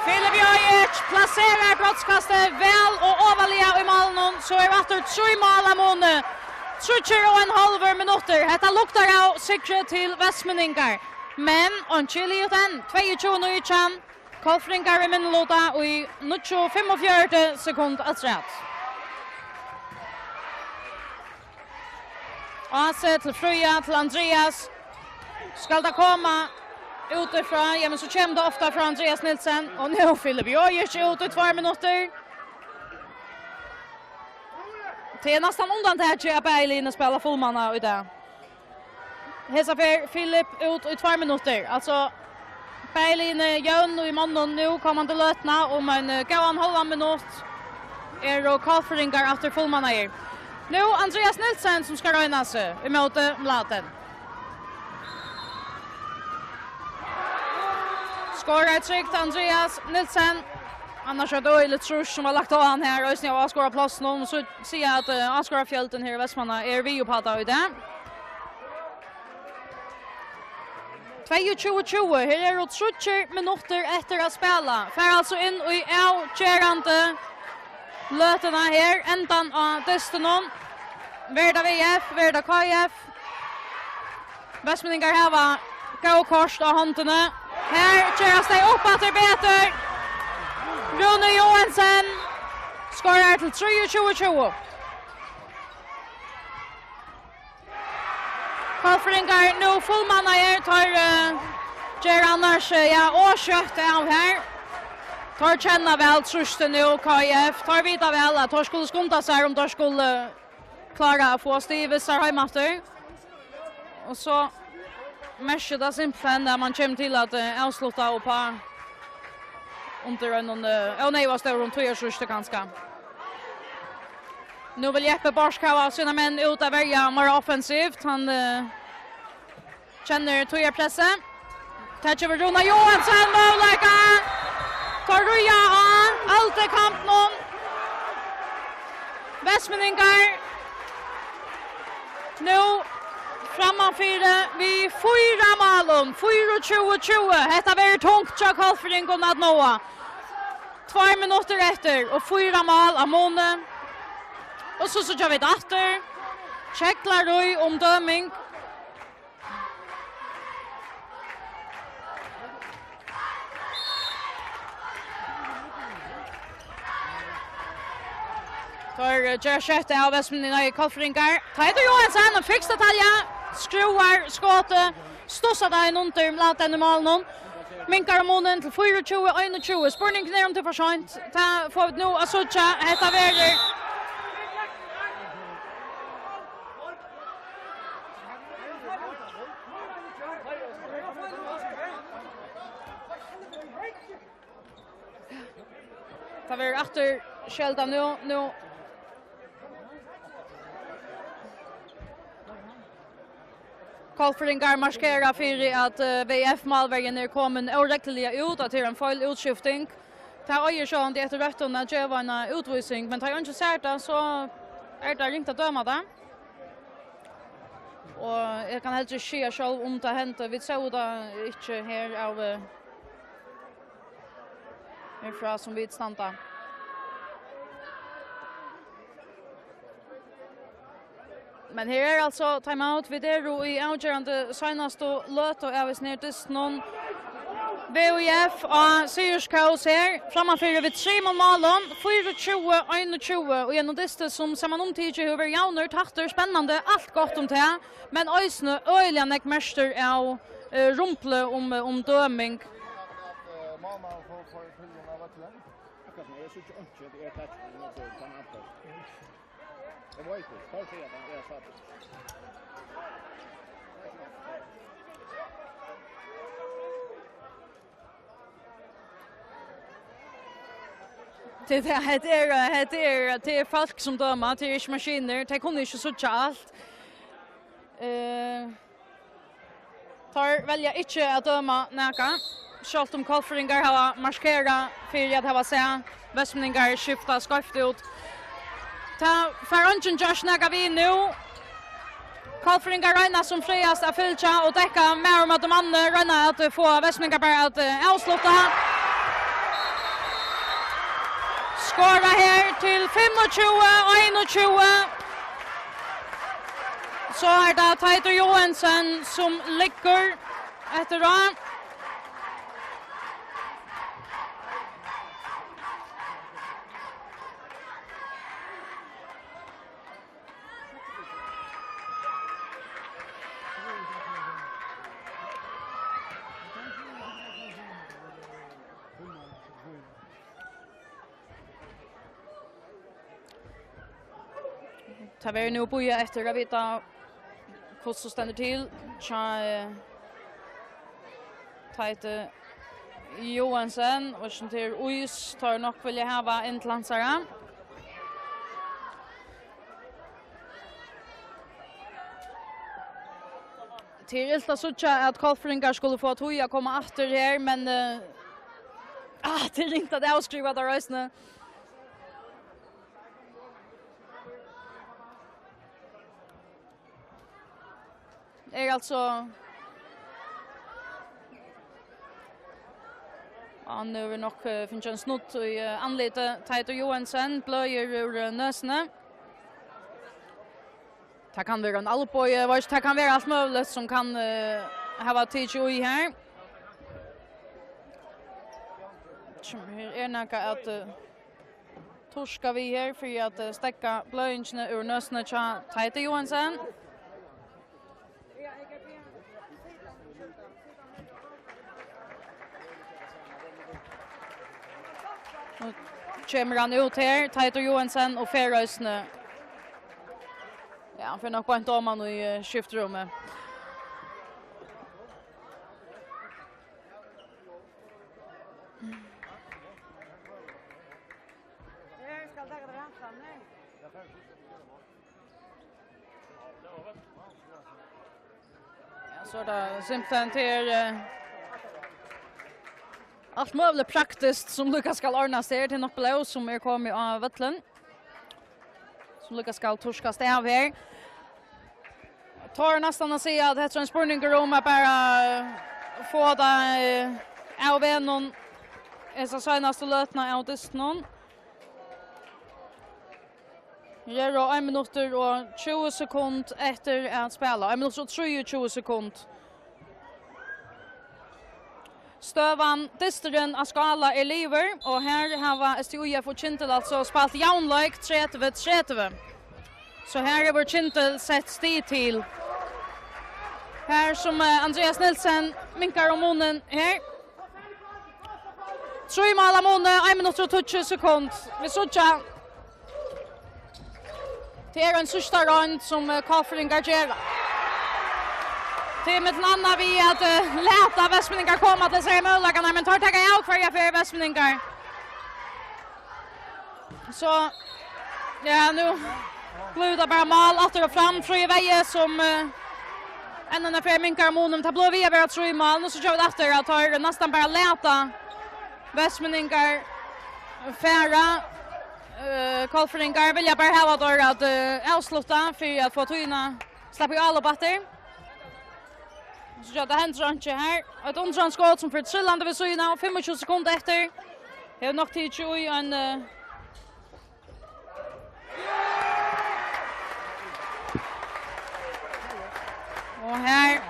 Filip Jojic plaserar brotskastið væl og ovarliga í málinum, so er aftur trý mál á muni. Tríggir og ein hálvur minuttur. Hetta luktar av sigri til vestmenningar. Men einki er liðugt enn. Tveyogtjúgu nítjan. Kollfirðingar í minniluta í níggju og fimmogfjøruti sekund afturat. Ási til Fríða, til Andrias. Skal tað koma útifrá? Ja, men so kemur tað ofta frá Andrias Nielsen. Og nú Filip Jojic út í tveir minuttir. Tað er næstan undantakið, at bæði liðini spæla fullmanna í dag. Hesa ferð Filip út í tveir minuttir. Altso, bæði liðini jøvn í monnum nú komandi løtuna, um ein, eh, góðan hálvan minutt eru Kollfirðingar aftur fullmannaðir. Nú Andrias Nielsen, sum skal royna seg ímóti Mladen. Skorar trygt Andrias Nielsen. Annars er tað øgiligt trýst, sum var lagt á hann her, eisini á áskoðaraplássinum, og so siga at, eh, áskoðarafjøldin her í Vestmanna er við upp á tað í dag. Tveyogtjúgu tjúgu, her eru tríggir minuttir eftir at spæla. Fara altso inn í avgerandi løtuna her, endan á dystinum. Verður tað V F, verður tað K F? Vestmenningar hava góð kort á hondini. Her gerast tey upp aftur betur. Rúni Joensen skorar til trýogtjúgu tjúgu. Kollfirðingar nú fullmannaðir, teir, eh, gera annars, eh, ja, ov skjótt av her. Teir kenna væl trýstið nú, K F. Teir vita væl, at teir skulu skunda sær, um teir skulu klára at fáa stig við sær heim aftur. Og so merkir tað simpelthen, at man kemur til at, eh, avslutta upp á undir einum, eh, óneyðuga stórum tíðartrýsti kanska. Nú vil Jeppe Borch hava sínar menn út at verja meira offensivt. Hann, eh, kennir tíðarpressið. Tað gevur Rúna Joensen møguleika. Teir ríða á, alt er kampnum. Vestmenningar nú frammanfyri við fýra málum, fýraogtjúgu tjúgu. Hetta verður tungt hjá Kollfirðingum at náa. Tveir minuttir eftir og fýra mál á muni. Og so síggja vit aftur keglarí um døming. Teir, eh, gera skjótt av Vestmenn, nei, Kollfirðingar. Teitur Joensen, ein fiks detalja, skrúvar skotið, stussar tað inn undir Mladen í málinum. Minkar munin til fýraogtjúgu einogtjúgu. Spurningurin er, um tað er for seint. Tað fáa vit nú at síggja. Hetta verður Tað verður aftur skeldað nú, nú. Kollfirðingar markera fyri at, eh, V F-málverjin er komin óregluliga út, at tað er ein feil útskifting. Tað eigur sjálvandi eftir røttum at geva eina útvísing, men tá ið eingin sær tað, so er tað ringt at døma tað. Og eg kann heldur ikki siga sjálv, um tað hendi. Vit sóu tað ikki her av, eh, herfrá sum vit standa. Men her er altso timeout. Vit eru í avgerandi seinastu løtu av hesum her dystinum. V F á sigurskós her, frammanfyri við trimum málum, fýraogtjúgu einogtjúgu, og í einum dysti sum samanumtikið hevur verið javnur, tættur, spennandi, alt gott um tað, men eisini øgiliga nógv merktur av, eh, rumpli um, um døming. Dáma at fáa, fáa í tilbúna av øllum. Akkurát nú, eg síggi einki, eg taki ikki, men eg kann antas. Eg veit ikki, teir siga at hann er satt. Tað, tað, hetta er, hetta er, tað er fólk sum døma, tað er ikki maskinur, tey kunnu ikki síggja alt. Eh, Teir velja ikki at døma nakað, sjálvt um hvalfirðingar hava markerað fyri at hava sæð vestmanningar skifta skeivt út. Tað fær eingin gjørt nakað við nú. Hvalfirðingar royna sum frægast at fylgja og dekka maður móti manni, royna at fáa vestmanningar bara at, eh, avslutta. Skora her til fimmogtjúgu einogtjúgu. So er tað Teitur Joensen sum liggur eftir á. Tað verður nú bíðað eftir at vita, hvussu stendur til hjá, eh, Teitur Joensen, og sum tað er ís, teir nokk vilja hava inn til hansara. Tað er ilt at síggja, at hvalfirðingar skulu fáa tíð at koma aftur her, men, eh, ah, tað er ringt at avskriva tað eisini. Er altso, hann hevur nokk, eh, fingið ein snudd í, eh, andlitið. Teitur Joensen bløðir úr, eh, nøsini. Tað kann vera ein alboi, eg veit ikki, tað kann vera alt møguligt sum kann, eh, hava tikið í her. Sum her er nakað at, eh, turka við her fyri at, eh, steðga bløðingini úr nøsini hjá Teitur Joensen. Nú kemur hann út her, Teitur Joensen, og fer eisini. Ja, hann fer nokk beint oman í, eh, skiftirúmið. Ja, so er tað simpelthen til, eh, alt møguligt praktiskt, sum líka skal ordnast her, til nokk blóð, sum er komið á vøllin, sum líka skal turkast av her. Tør næstan at siga, at hetta er ein spurningur um at bara, eh, fáa tað, eh, av vegnum hesa seinastu løtuna av dystinum. Her eru ein minuttur og tjúgu sekund eftir at spæla. Ein minuttur og trýogtjúgu sekund. Støðan, dysturin á Skála er liðugur, og her hava S T U I F og Kyndil altso spælt javnleik, tretivu tretivu. So her hevur Kyndil sett stig til. Her sum, eh, Andreas Nielsen minkar um munin her. Trý mál av muni, ein minuttur og tíggju sekund. Vit síggja. Tað er ein síðsta roynd, sum, eh, hvalfirðingar gera. Tað er millum annað við at, eh, lata vestmanningar koma til seg í møguleikarnar, men teir taka av hvørja ferð vestmanningar. So, ja, nú blívur tað bara mál aftur og fram, Fríði Veyhe, sum, eh, enn eina ferð minkar munin, men tað blívur við at vera trý mál. Nú síggja vit aftur, at teir næstan bara lata vestmanningar fara. Eh, hvalfirðingar vilja bara hava teir at, eh, avslutta fyri at fáa tíðina, sleppa í álop aftur. So tað hendir einki her. Eitt undrandi skot sum fer trillandi við síðuna av, fimmogtjúgu sekund eftir. Hevur nokk tikið í ein, eh, og her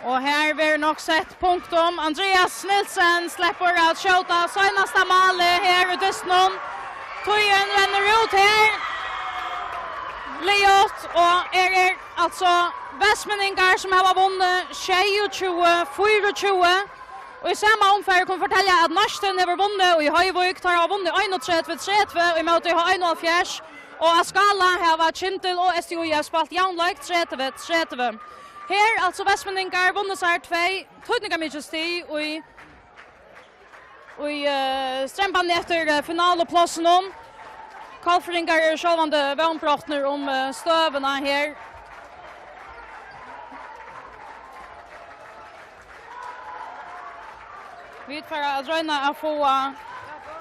Og her verður nokk sett punktum. Andreas Nielsen sleppur at skjóta seinasta málið her í dystinum. Tíðin rennur út her. Liðugt, og her er altso vestmenningar, sum hava vunnið sjeyogtjúgu fýraogtjúgu. Og í sama umfari kunnu fortelja, at Neisti hevur vunnið í Hoyvík, teir hava vunnið einogtretivu tretivu ímóti H einoghálvfjerðs, og á skála hava Kyndil og S T U I F spælt javnleik tretivu tretivu. Her, altso, vestmenningar vunnu sær tvey týdningarmikil stig í í, eh, strempan eftir, eh, finaluplássinum. Hvalfirðingar eru sjálvandi vónbrotnir um, eh, støðuna her. Vit fara at royna at fáa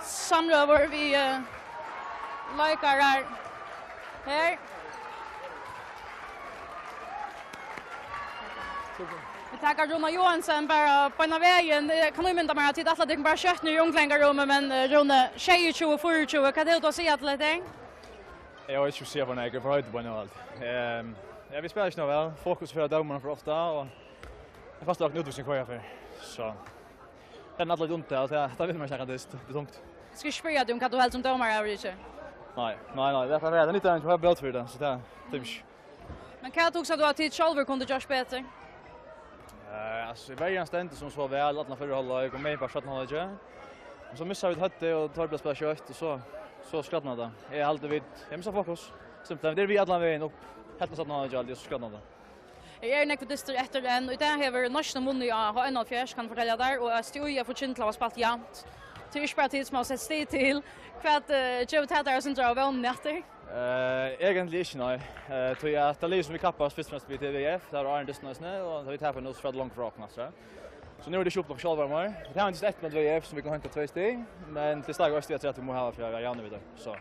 samrøður við, eh, leikarar her. Vit taka Rúna Joensen bara beinan vegin. Eg kann ímynda mær, at tit ætla tykkum bara skjótt niður í unglingarrúmið, men, eh, Rúni, sjeyogtjúgu fýraogtjúgu, hvat hevur tú at siga til hetta? Eg veit ikki, hvat eg skal siga, fyri nakað, eg eri forhoyddur bara nú alt. Ehm, ja, vit spæla ikki nóg væl. Fokus frá dómaranum for ofta, og tað kostar okkum útvísing hvørja ferð. So, tað er alla undir, og tað, tað vil man ikki nakað dyst. Tað er tungt. Eg skal ikki spyrja teg um hvat tú heldur um dómaraavgerðina. Nei, nei, nei, tað er bara, tað er litt av ein bót fyri tað, so tað, tað er ikki. Men hvat hugsar tú, at tit sjálvir kundu gjørt betur? Eh, altso, verjan stendur sum so væl allan fyrra hálvleik og meginpart seinna hálvleik. Men so missa vit høvdið, og teir byrja at spæla skjótt, og so, so skrædnar tað. Eg haldi, vit, eg missa fokus. Simpelthen, vit eru við allan vegin upp, heilt til seinna hálvleik, og so skrædnar tað. Her eru nógvir dystir eftir enn, og í dag hevur Neisti vunnið á H einoghálvfjerðs, kann eg fortelja tær, og S T U I F og Kyndil hava spælt javnt. Tað er ikki bara tit, sum hava sett stig til. Hvat, eh, gevur tað tær eitt sindur av vónini aftur? Eh, eigentliga ikki, nei. Eh, tí at tað liðið, sum vit kappast fyrst og fremst við, tað er V F, tað er áðrenn dystin eisini, og vit tapa nú frá longt frá okkum, altso. So nú er tað ikki upp til okkum sjálvar meir. Vit hava eingin eftir við V F, sum vit kunnu heinta tvey stig, men tað er stadigvæk stig afturat, vit mugu hava fyri at vera javnir við teir. So,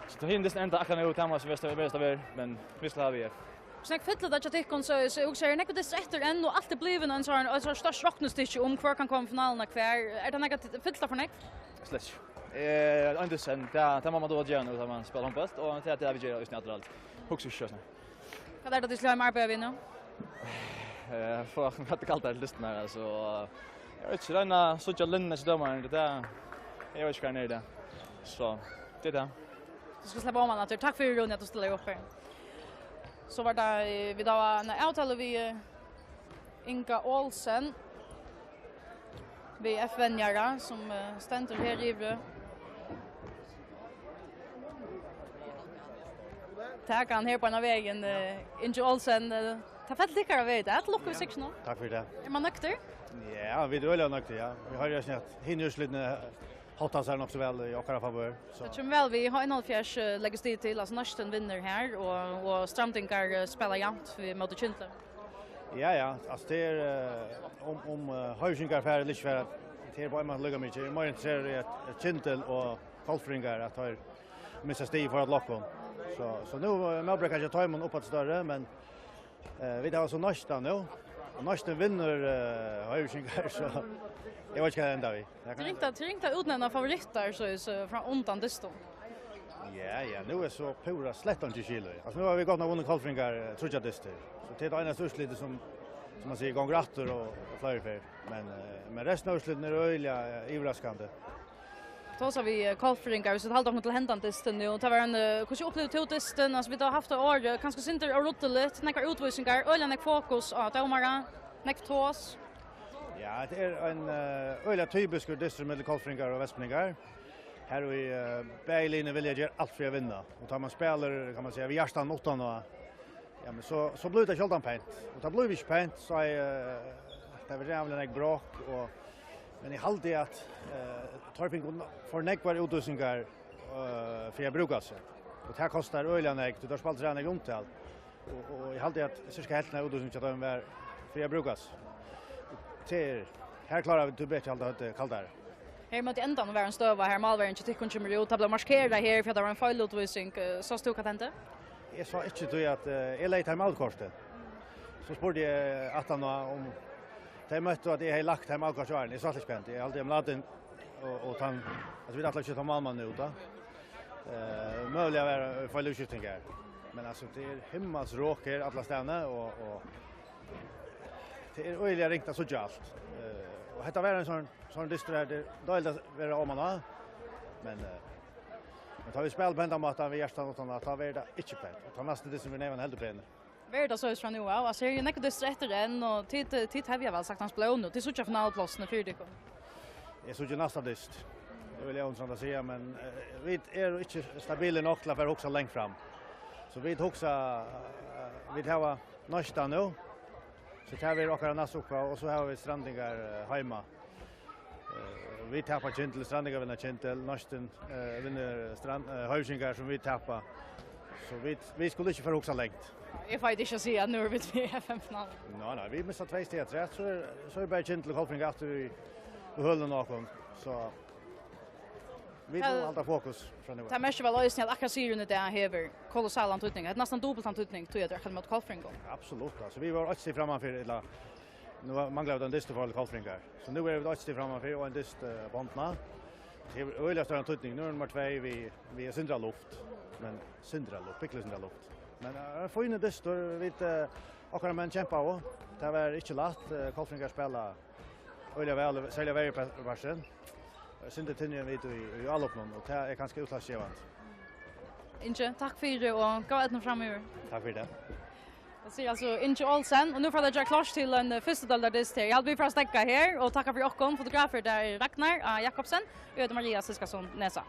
so tað hinir dystin enda akkurát nú, tað má sum verst, verst at vera, men vit skulu hava V F. Hvussu nógv fyllir tað hjá tykkum, so, so eg hugsi, er nógvir dystir eftir enn, og alt er blivið ein sånn, ein sånn stórt roknistykki um hvør kann koma í finaluna hvar. Er tað nakað, fyllir tað for nógv? Slett ikki. Eh, ein dystur, tað, tað má man duga at gera nú, tá man spælir hondbólt, og tað er tað, vit gera eisini í aðdragandi. Hugsi ikki so. Hvat er tað, tit skulu arbeiða við nú? Eh, fáa hvat er kaldari til dystin her, altso. Eg veit ikki, royna at síggja linjuna hjá dómaranum, tað, eg veit ikki, hvar hann er í dag. So, tað er tað. Tú skalt sleppa oman aftur. Takk fyri, Rúni, at tú stillaði upp her. So var tað, eh, vit hava eina avtalu við, eh, Inga Olsen, V F-venjara, sum, eh, stendur her yviri. Taka hann her beinan vegin, eh, Ingi Olsen, eh, tað fell tykkara veg í dag. Til lukku við sigrinum. Takk fyri tað. Er man nøgdur? Ja, vit eru øgiliga nøgdir, ja. Vit hoyra eisini, at hini úrslitini hótta sær nokk so væl í okkara favør, so. Tað kemur væl við. H einoghálvfjerðs, eh, leggur stig til, altso, Neisti vinnur her, og, og Stramdingar, eh, spæla javnt við móti Kyndli. Ja, ja, altso, tað er, eh, um, um, eh, Hoyvíkingar fara ella ikki fara, tað er á ein máta líka mikið. Eg eri meira interesserað í, at, at Kyndil og Hvalfirðingar, at teir missa stig í forhold til okkum. So, so nú, eh, mótbrekkan hjá teimum uppaftur størri, men Eh, vit hava so Neista nú. Og Neistin vinnur, eh, Hoyvíkingar, so eg veit ikki, hvat tað endar við. Tað er ringt at, tað er ringt at útnevna favorittar, so, so frá undan dystum. Ja, ja, nú er so púra slett einki skil í. Altso, nú hava vit gott nokk vunnið Hvalfirðingar, eh, tríggjar dystir. So tað er tað einasta úrslitið, sum, sum man sigur, gongur aftur og, og fleiri ferð. Men, eh, men restin av úrslitini er øgiliga, eh, yvirraskandi. Tosa við, eh, Hvalfirðingar, viss vit halda okkum til hendan dystin nú. Tað var ein, eh, hvussu upplivdi tú dystin? Altso, vit hava havt tað í ár, eh, kanska sindur óruddiligt, nógvar útvísingar, øgiliga nógv fokus á dómara, nógv tos. Ja, tað er ein, eh, øgiliga typiskur dystur millum Hvalfirðingar og vestmanningar. Her við, eh, bæði liðini vilja gera alt fyri at vinna. Og tá man spælir, kann man siga, við hjartanum uttan á, ja, men so, so blívur tað sjáldan pent. Og tað blívur ikki pent, so er, eh, tað verður ræðuliga nógv bråk, og, men eg haldi, at, eh, teir fingu for nógvar útvísingar, eh, fyri at brúka seg. Og tað kostar øgiliga nógv, tí teir spældu ræðuliga nógv umtal. Og, og eg haldi, at cirka helvtin av útvísingini hjá teimum var fyri at brúka seg. Og tað er, her klára vit tíbetur at halda høvdið kaldari. Her móti endanum var ein støða, har málverjin hjá tykkum kemur út. Tað bleiv markerað her, fyri at tað var ein feilútvísing. Eh, sást tú, hvat hendi? Eg sá ikki, tí at, eh, eg legði teimum avkortið. So spurdi eg aftan á, um tey møttu, at eg hevði lagt teimum avkast áðrenn. Eg sá slett ikki, hvat hendi. Eg haldi, at Mladen og, og tann, at vit ætla ikki at ta málmannin út, tá. Eh, møguliga var, eh, feilútskifting her. Men, altso, tað er himmals rok her allastaðni, og, og tað er øgiliga ringt at síggja alt. Eh, og hetta var ein sånn, sånn dystur her, tað er deiligt at vera oman á. Men, eh, Tá vit spæla á hendan mátan við hjartanum uttan, tá verður tað ikki pent. Tá næsti dystur verður nógv heldur penur. Verður tað soleiðis frá nú av? Altso, her eru nógvir dystir eftir enn, og tit, tit hevja væl saktans blóð nú. Tit síggja finaluplássini fyri tykkum. Eg síggi næsta dyst. Tað vil eg undrandi siga, men, eh, vit eru ikki stabilir nokk til at fara hugsa langt fram. So vit hugsa, eh, vit hava Neistan nú. So tað verður okkara næstu uppgáva, og so hava vit Strandingar, eh, heima. Eh, vit tapa Kyndil, Strandingar vinna Kyndil, Neistin, eh, vinnur Strand-, eh, Hoyvíkingar, sum vit tapa. So vit, vit skulu ikki fara hugsa langt. Eg fái ikki at siga, at nú eru vit við F M-finalu. Nei, nei, vit missa tvey stig afturat, so er, so er bara Kyndil og Kollafirðingar aftur í, í hølunum á okkum. So vit mugu halda fokus frá nú av. Tað merkir væl eisini, at akkurát sigurin í dag hevur kolossalan týdning. Hetta er næstan dupultan týdning, tí at tað er akkurát móti Kollafirðingum. Absolutt, altso, vit vóru eitt stig frammanfyri, ella nú manglar vit ein dyst í forhold til Kollafirðingar. So nú eru vit eitt stig frammanfyri og ein dyst, eh, bundna. Tað hevur øgiliga stóran týdning. Nú er nummar tvey við, við sindur av luft. Men sindur av luft, bitte sindur av luft. Men, eh, ein fínur dystur, vit, eh, okkara menn kjempaðu. Tað var ikki lætt, eh, Kollafirðingar spæla øgiliga væl, serliga verri pa-, partin. Sindur tynri enn vit í, í álopinum, og tað er kanska útslagsgevandi. Ingi, takk fyri og góða eydnu framyvir. Takk fyri tað. Tað sigur altso Ingi Olsen, og nú fara vit at gera klárt til ein, eh, fyrstu deildardyst her. Eg haldi, vit fara at steðga her, og takka fyri okkum. Fotografur, tað er Ragnar A. Jakobsen, og eg heiti Maria Ziskason Nesa.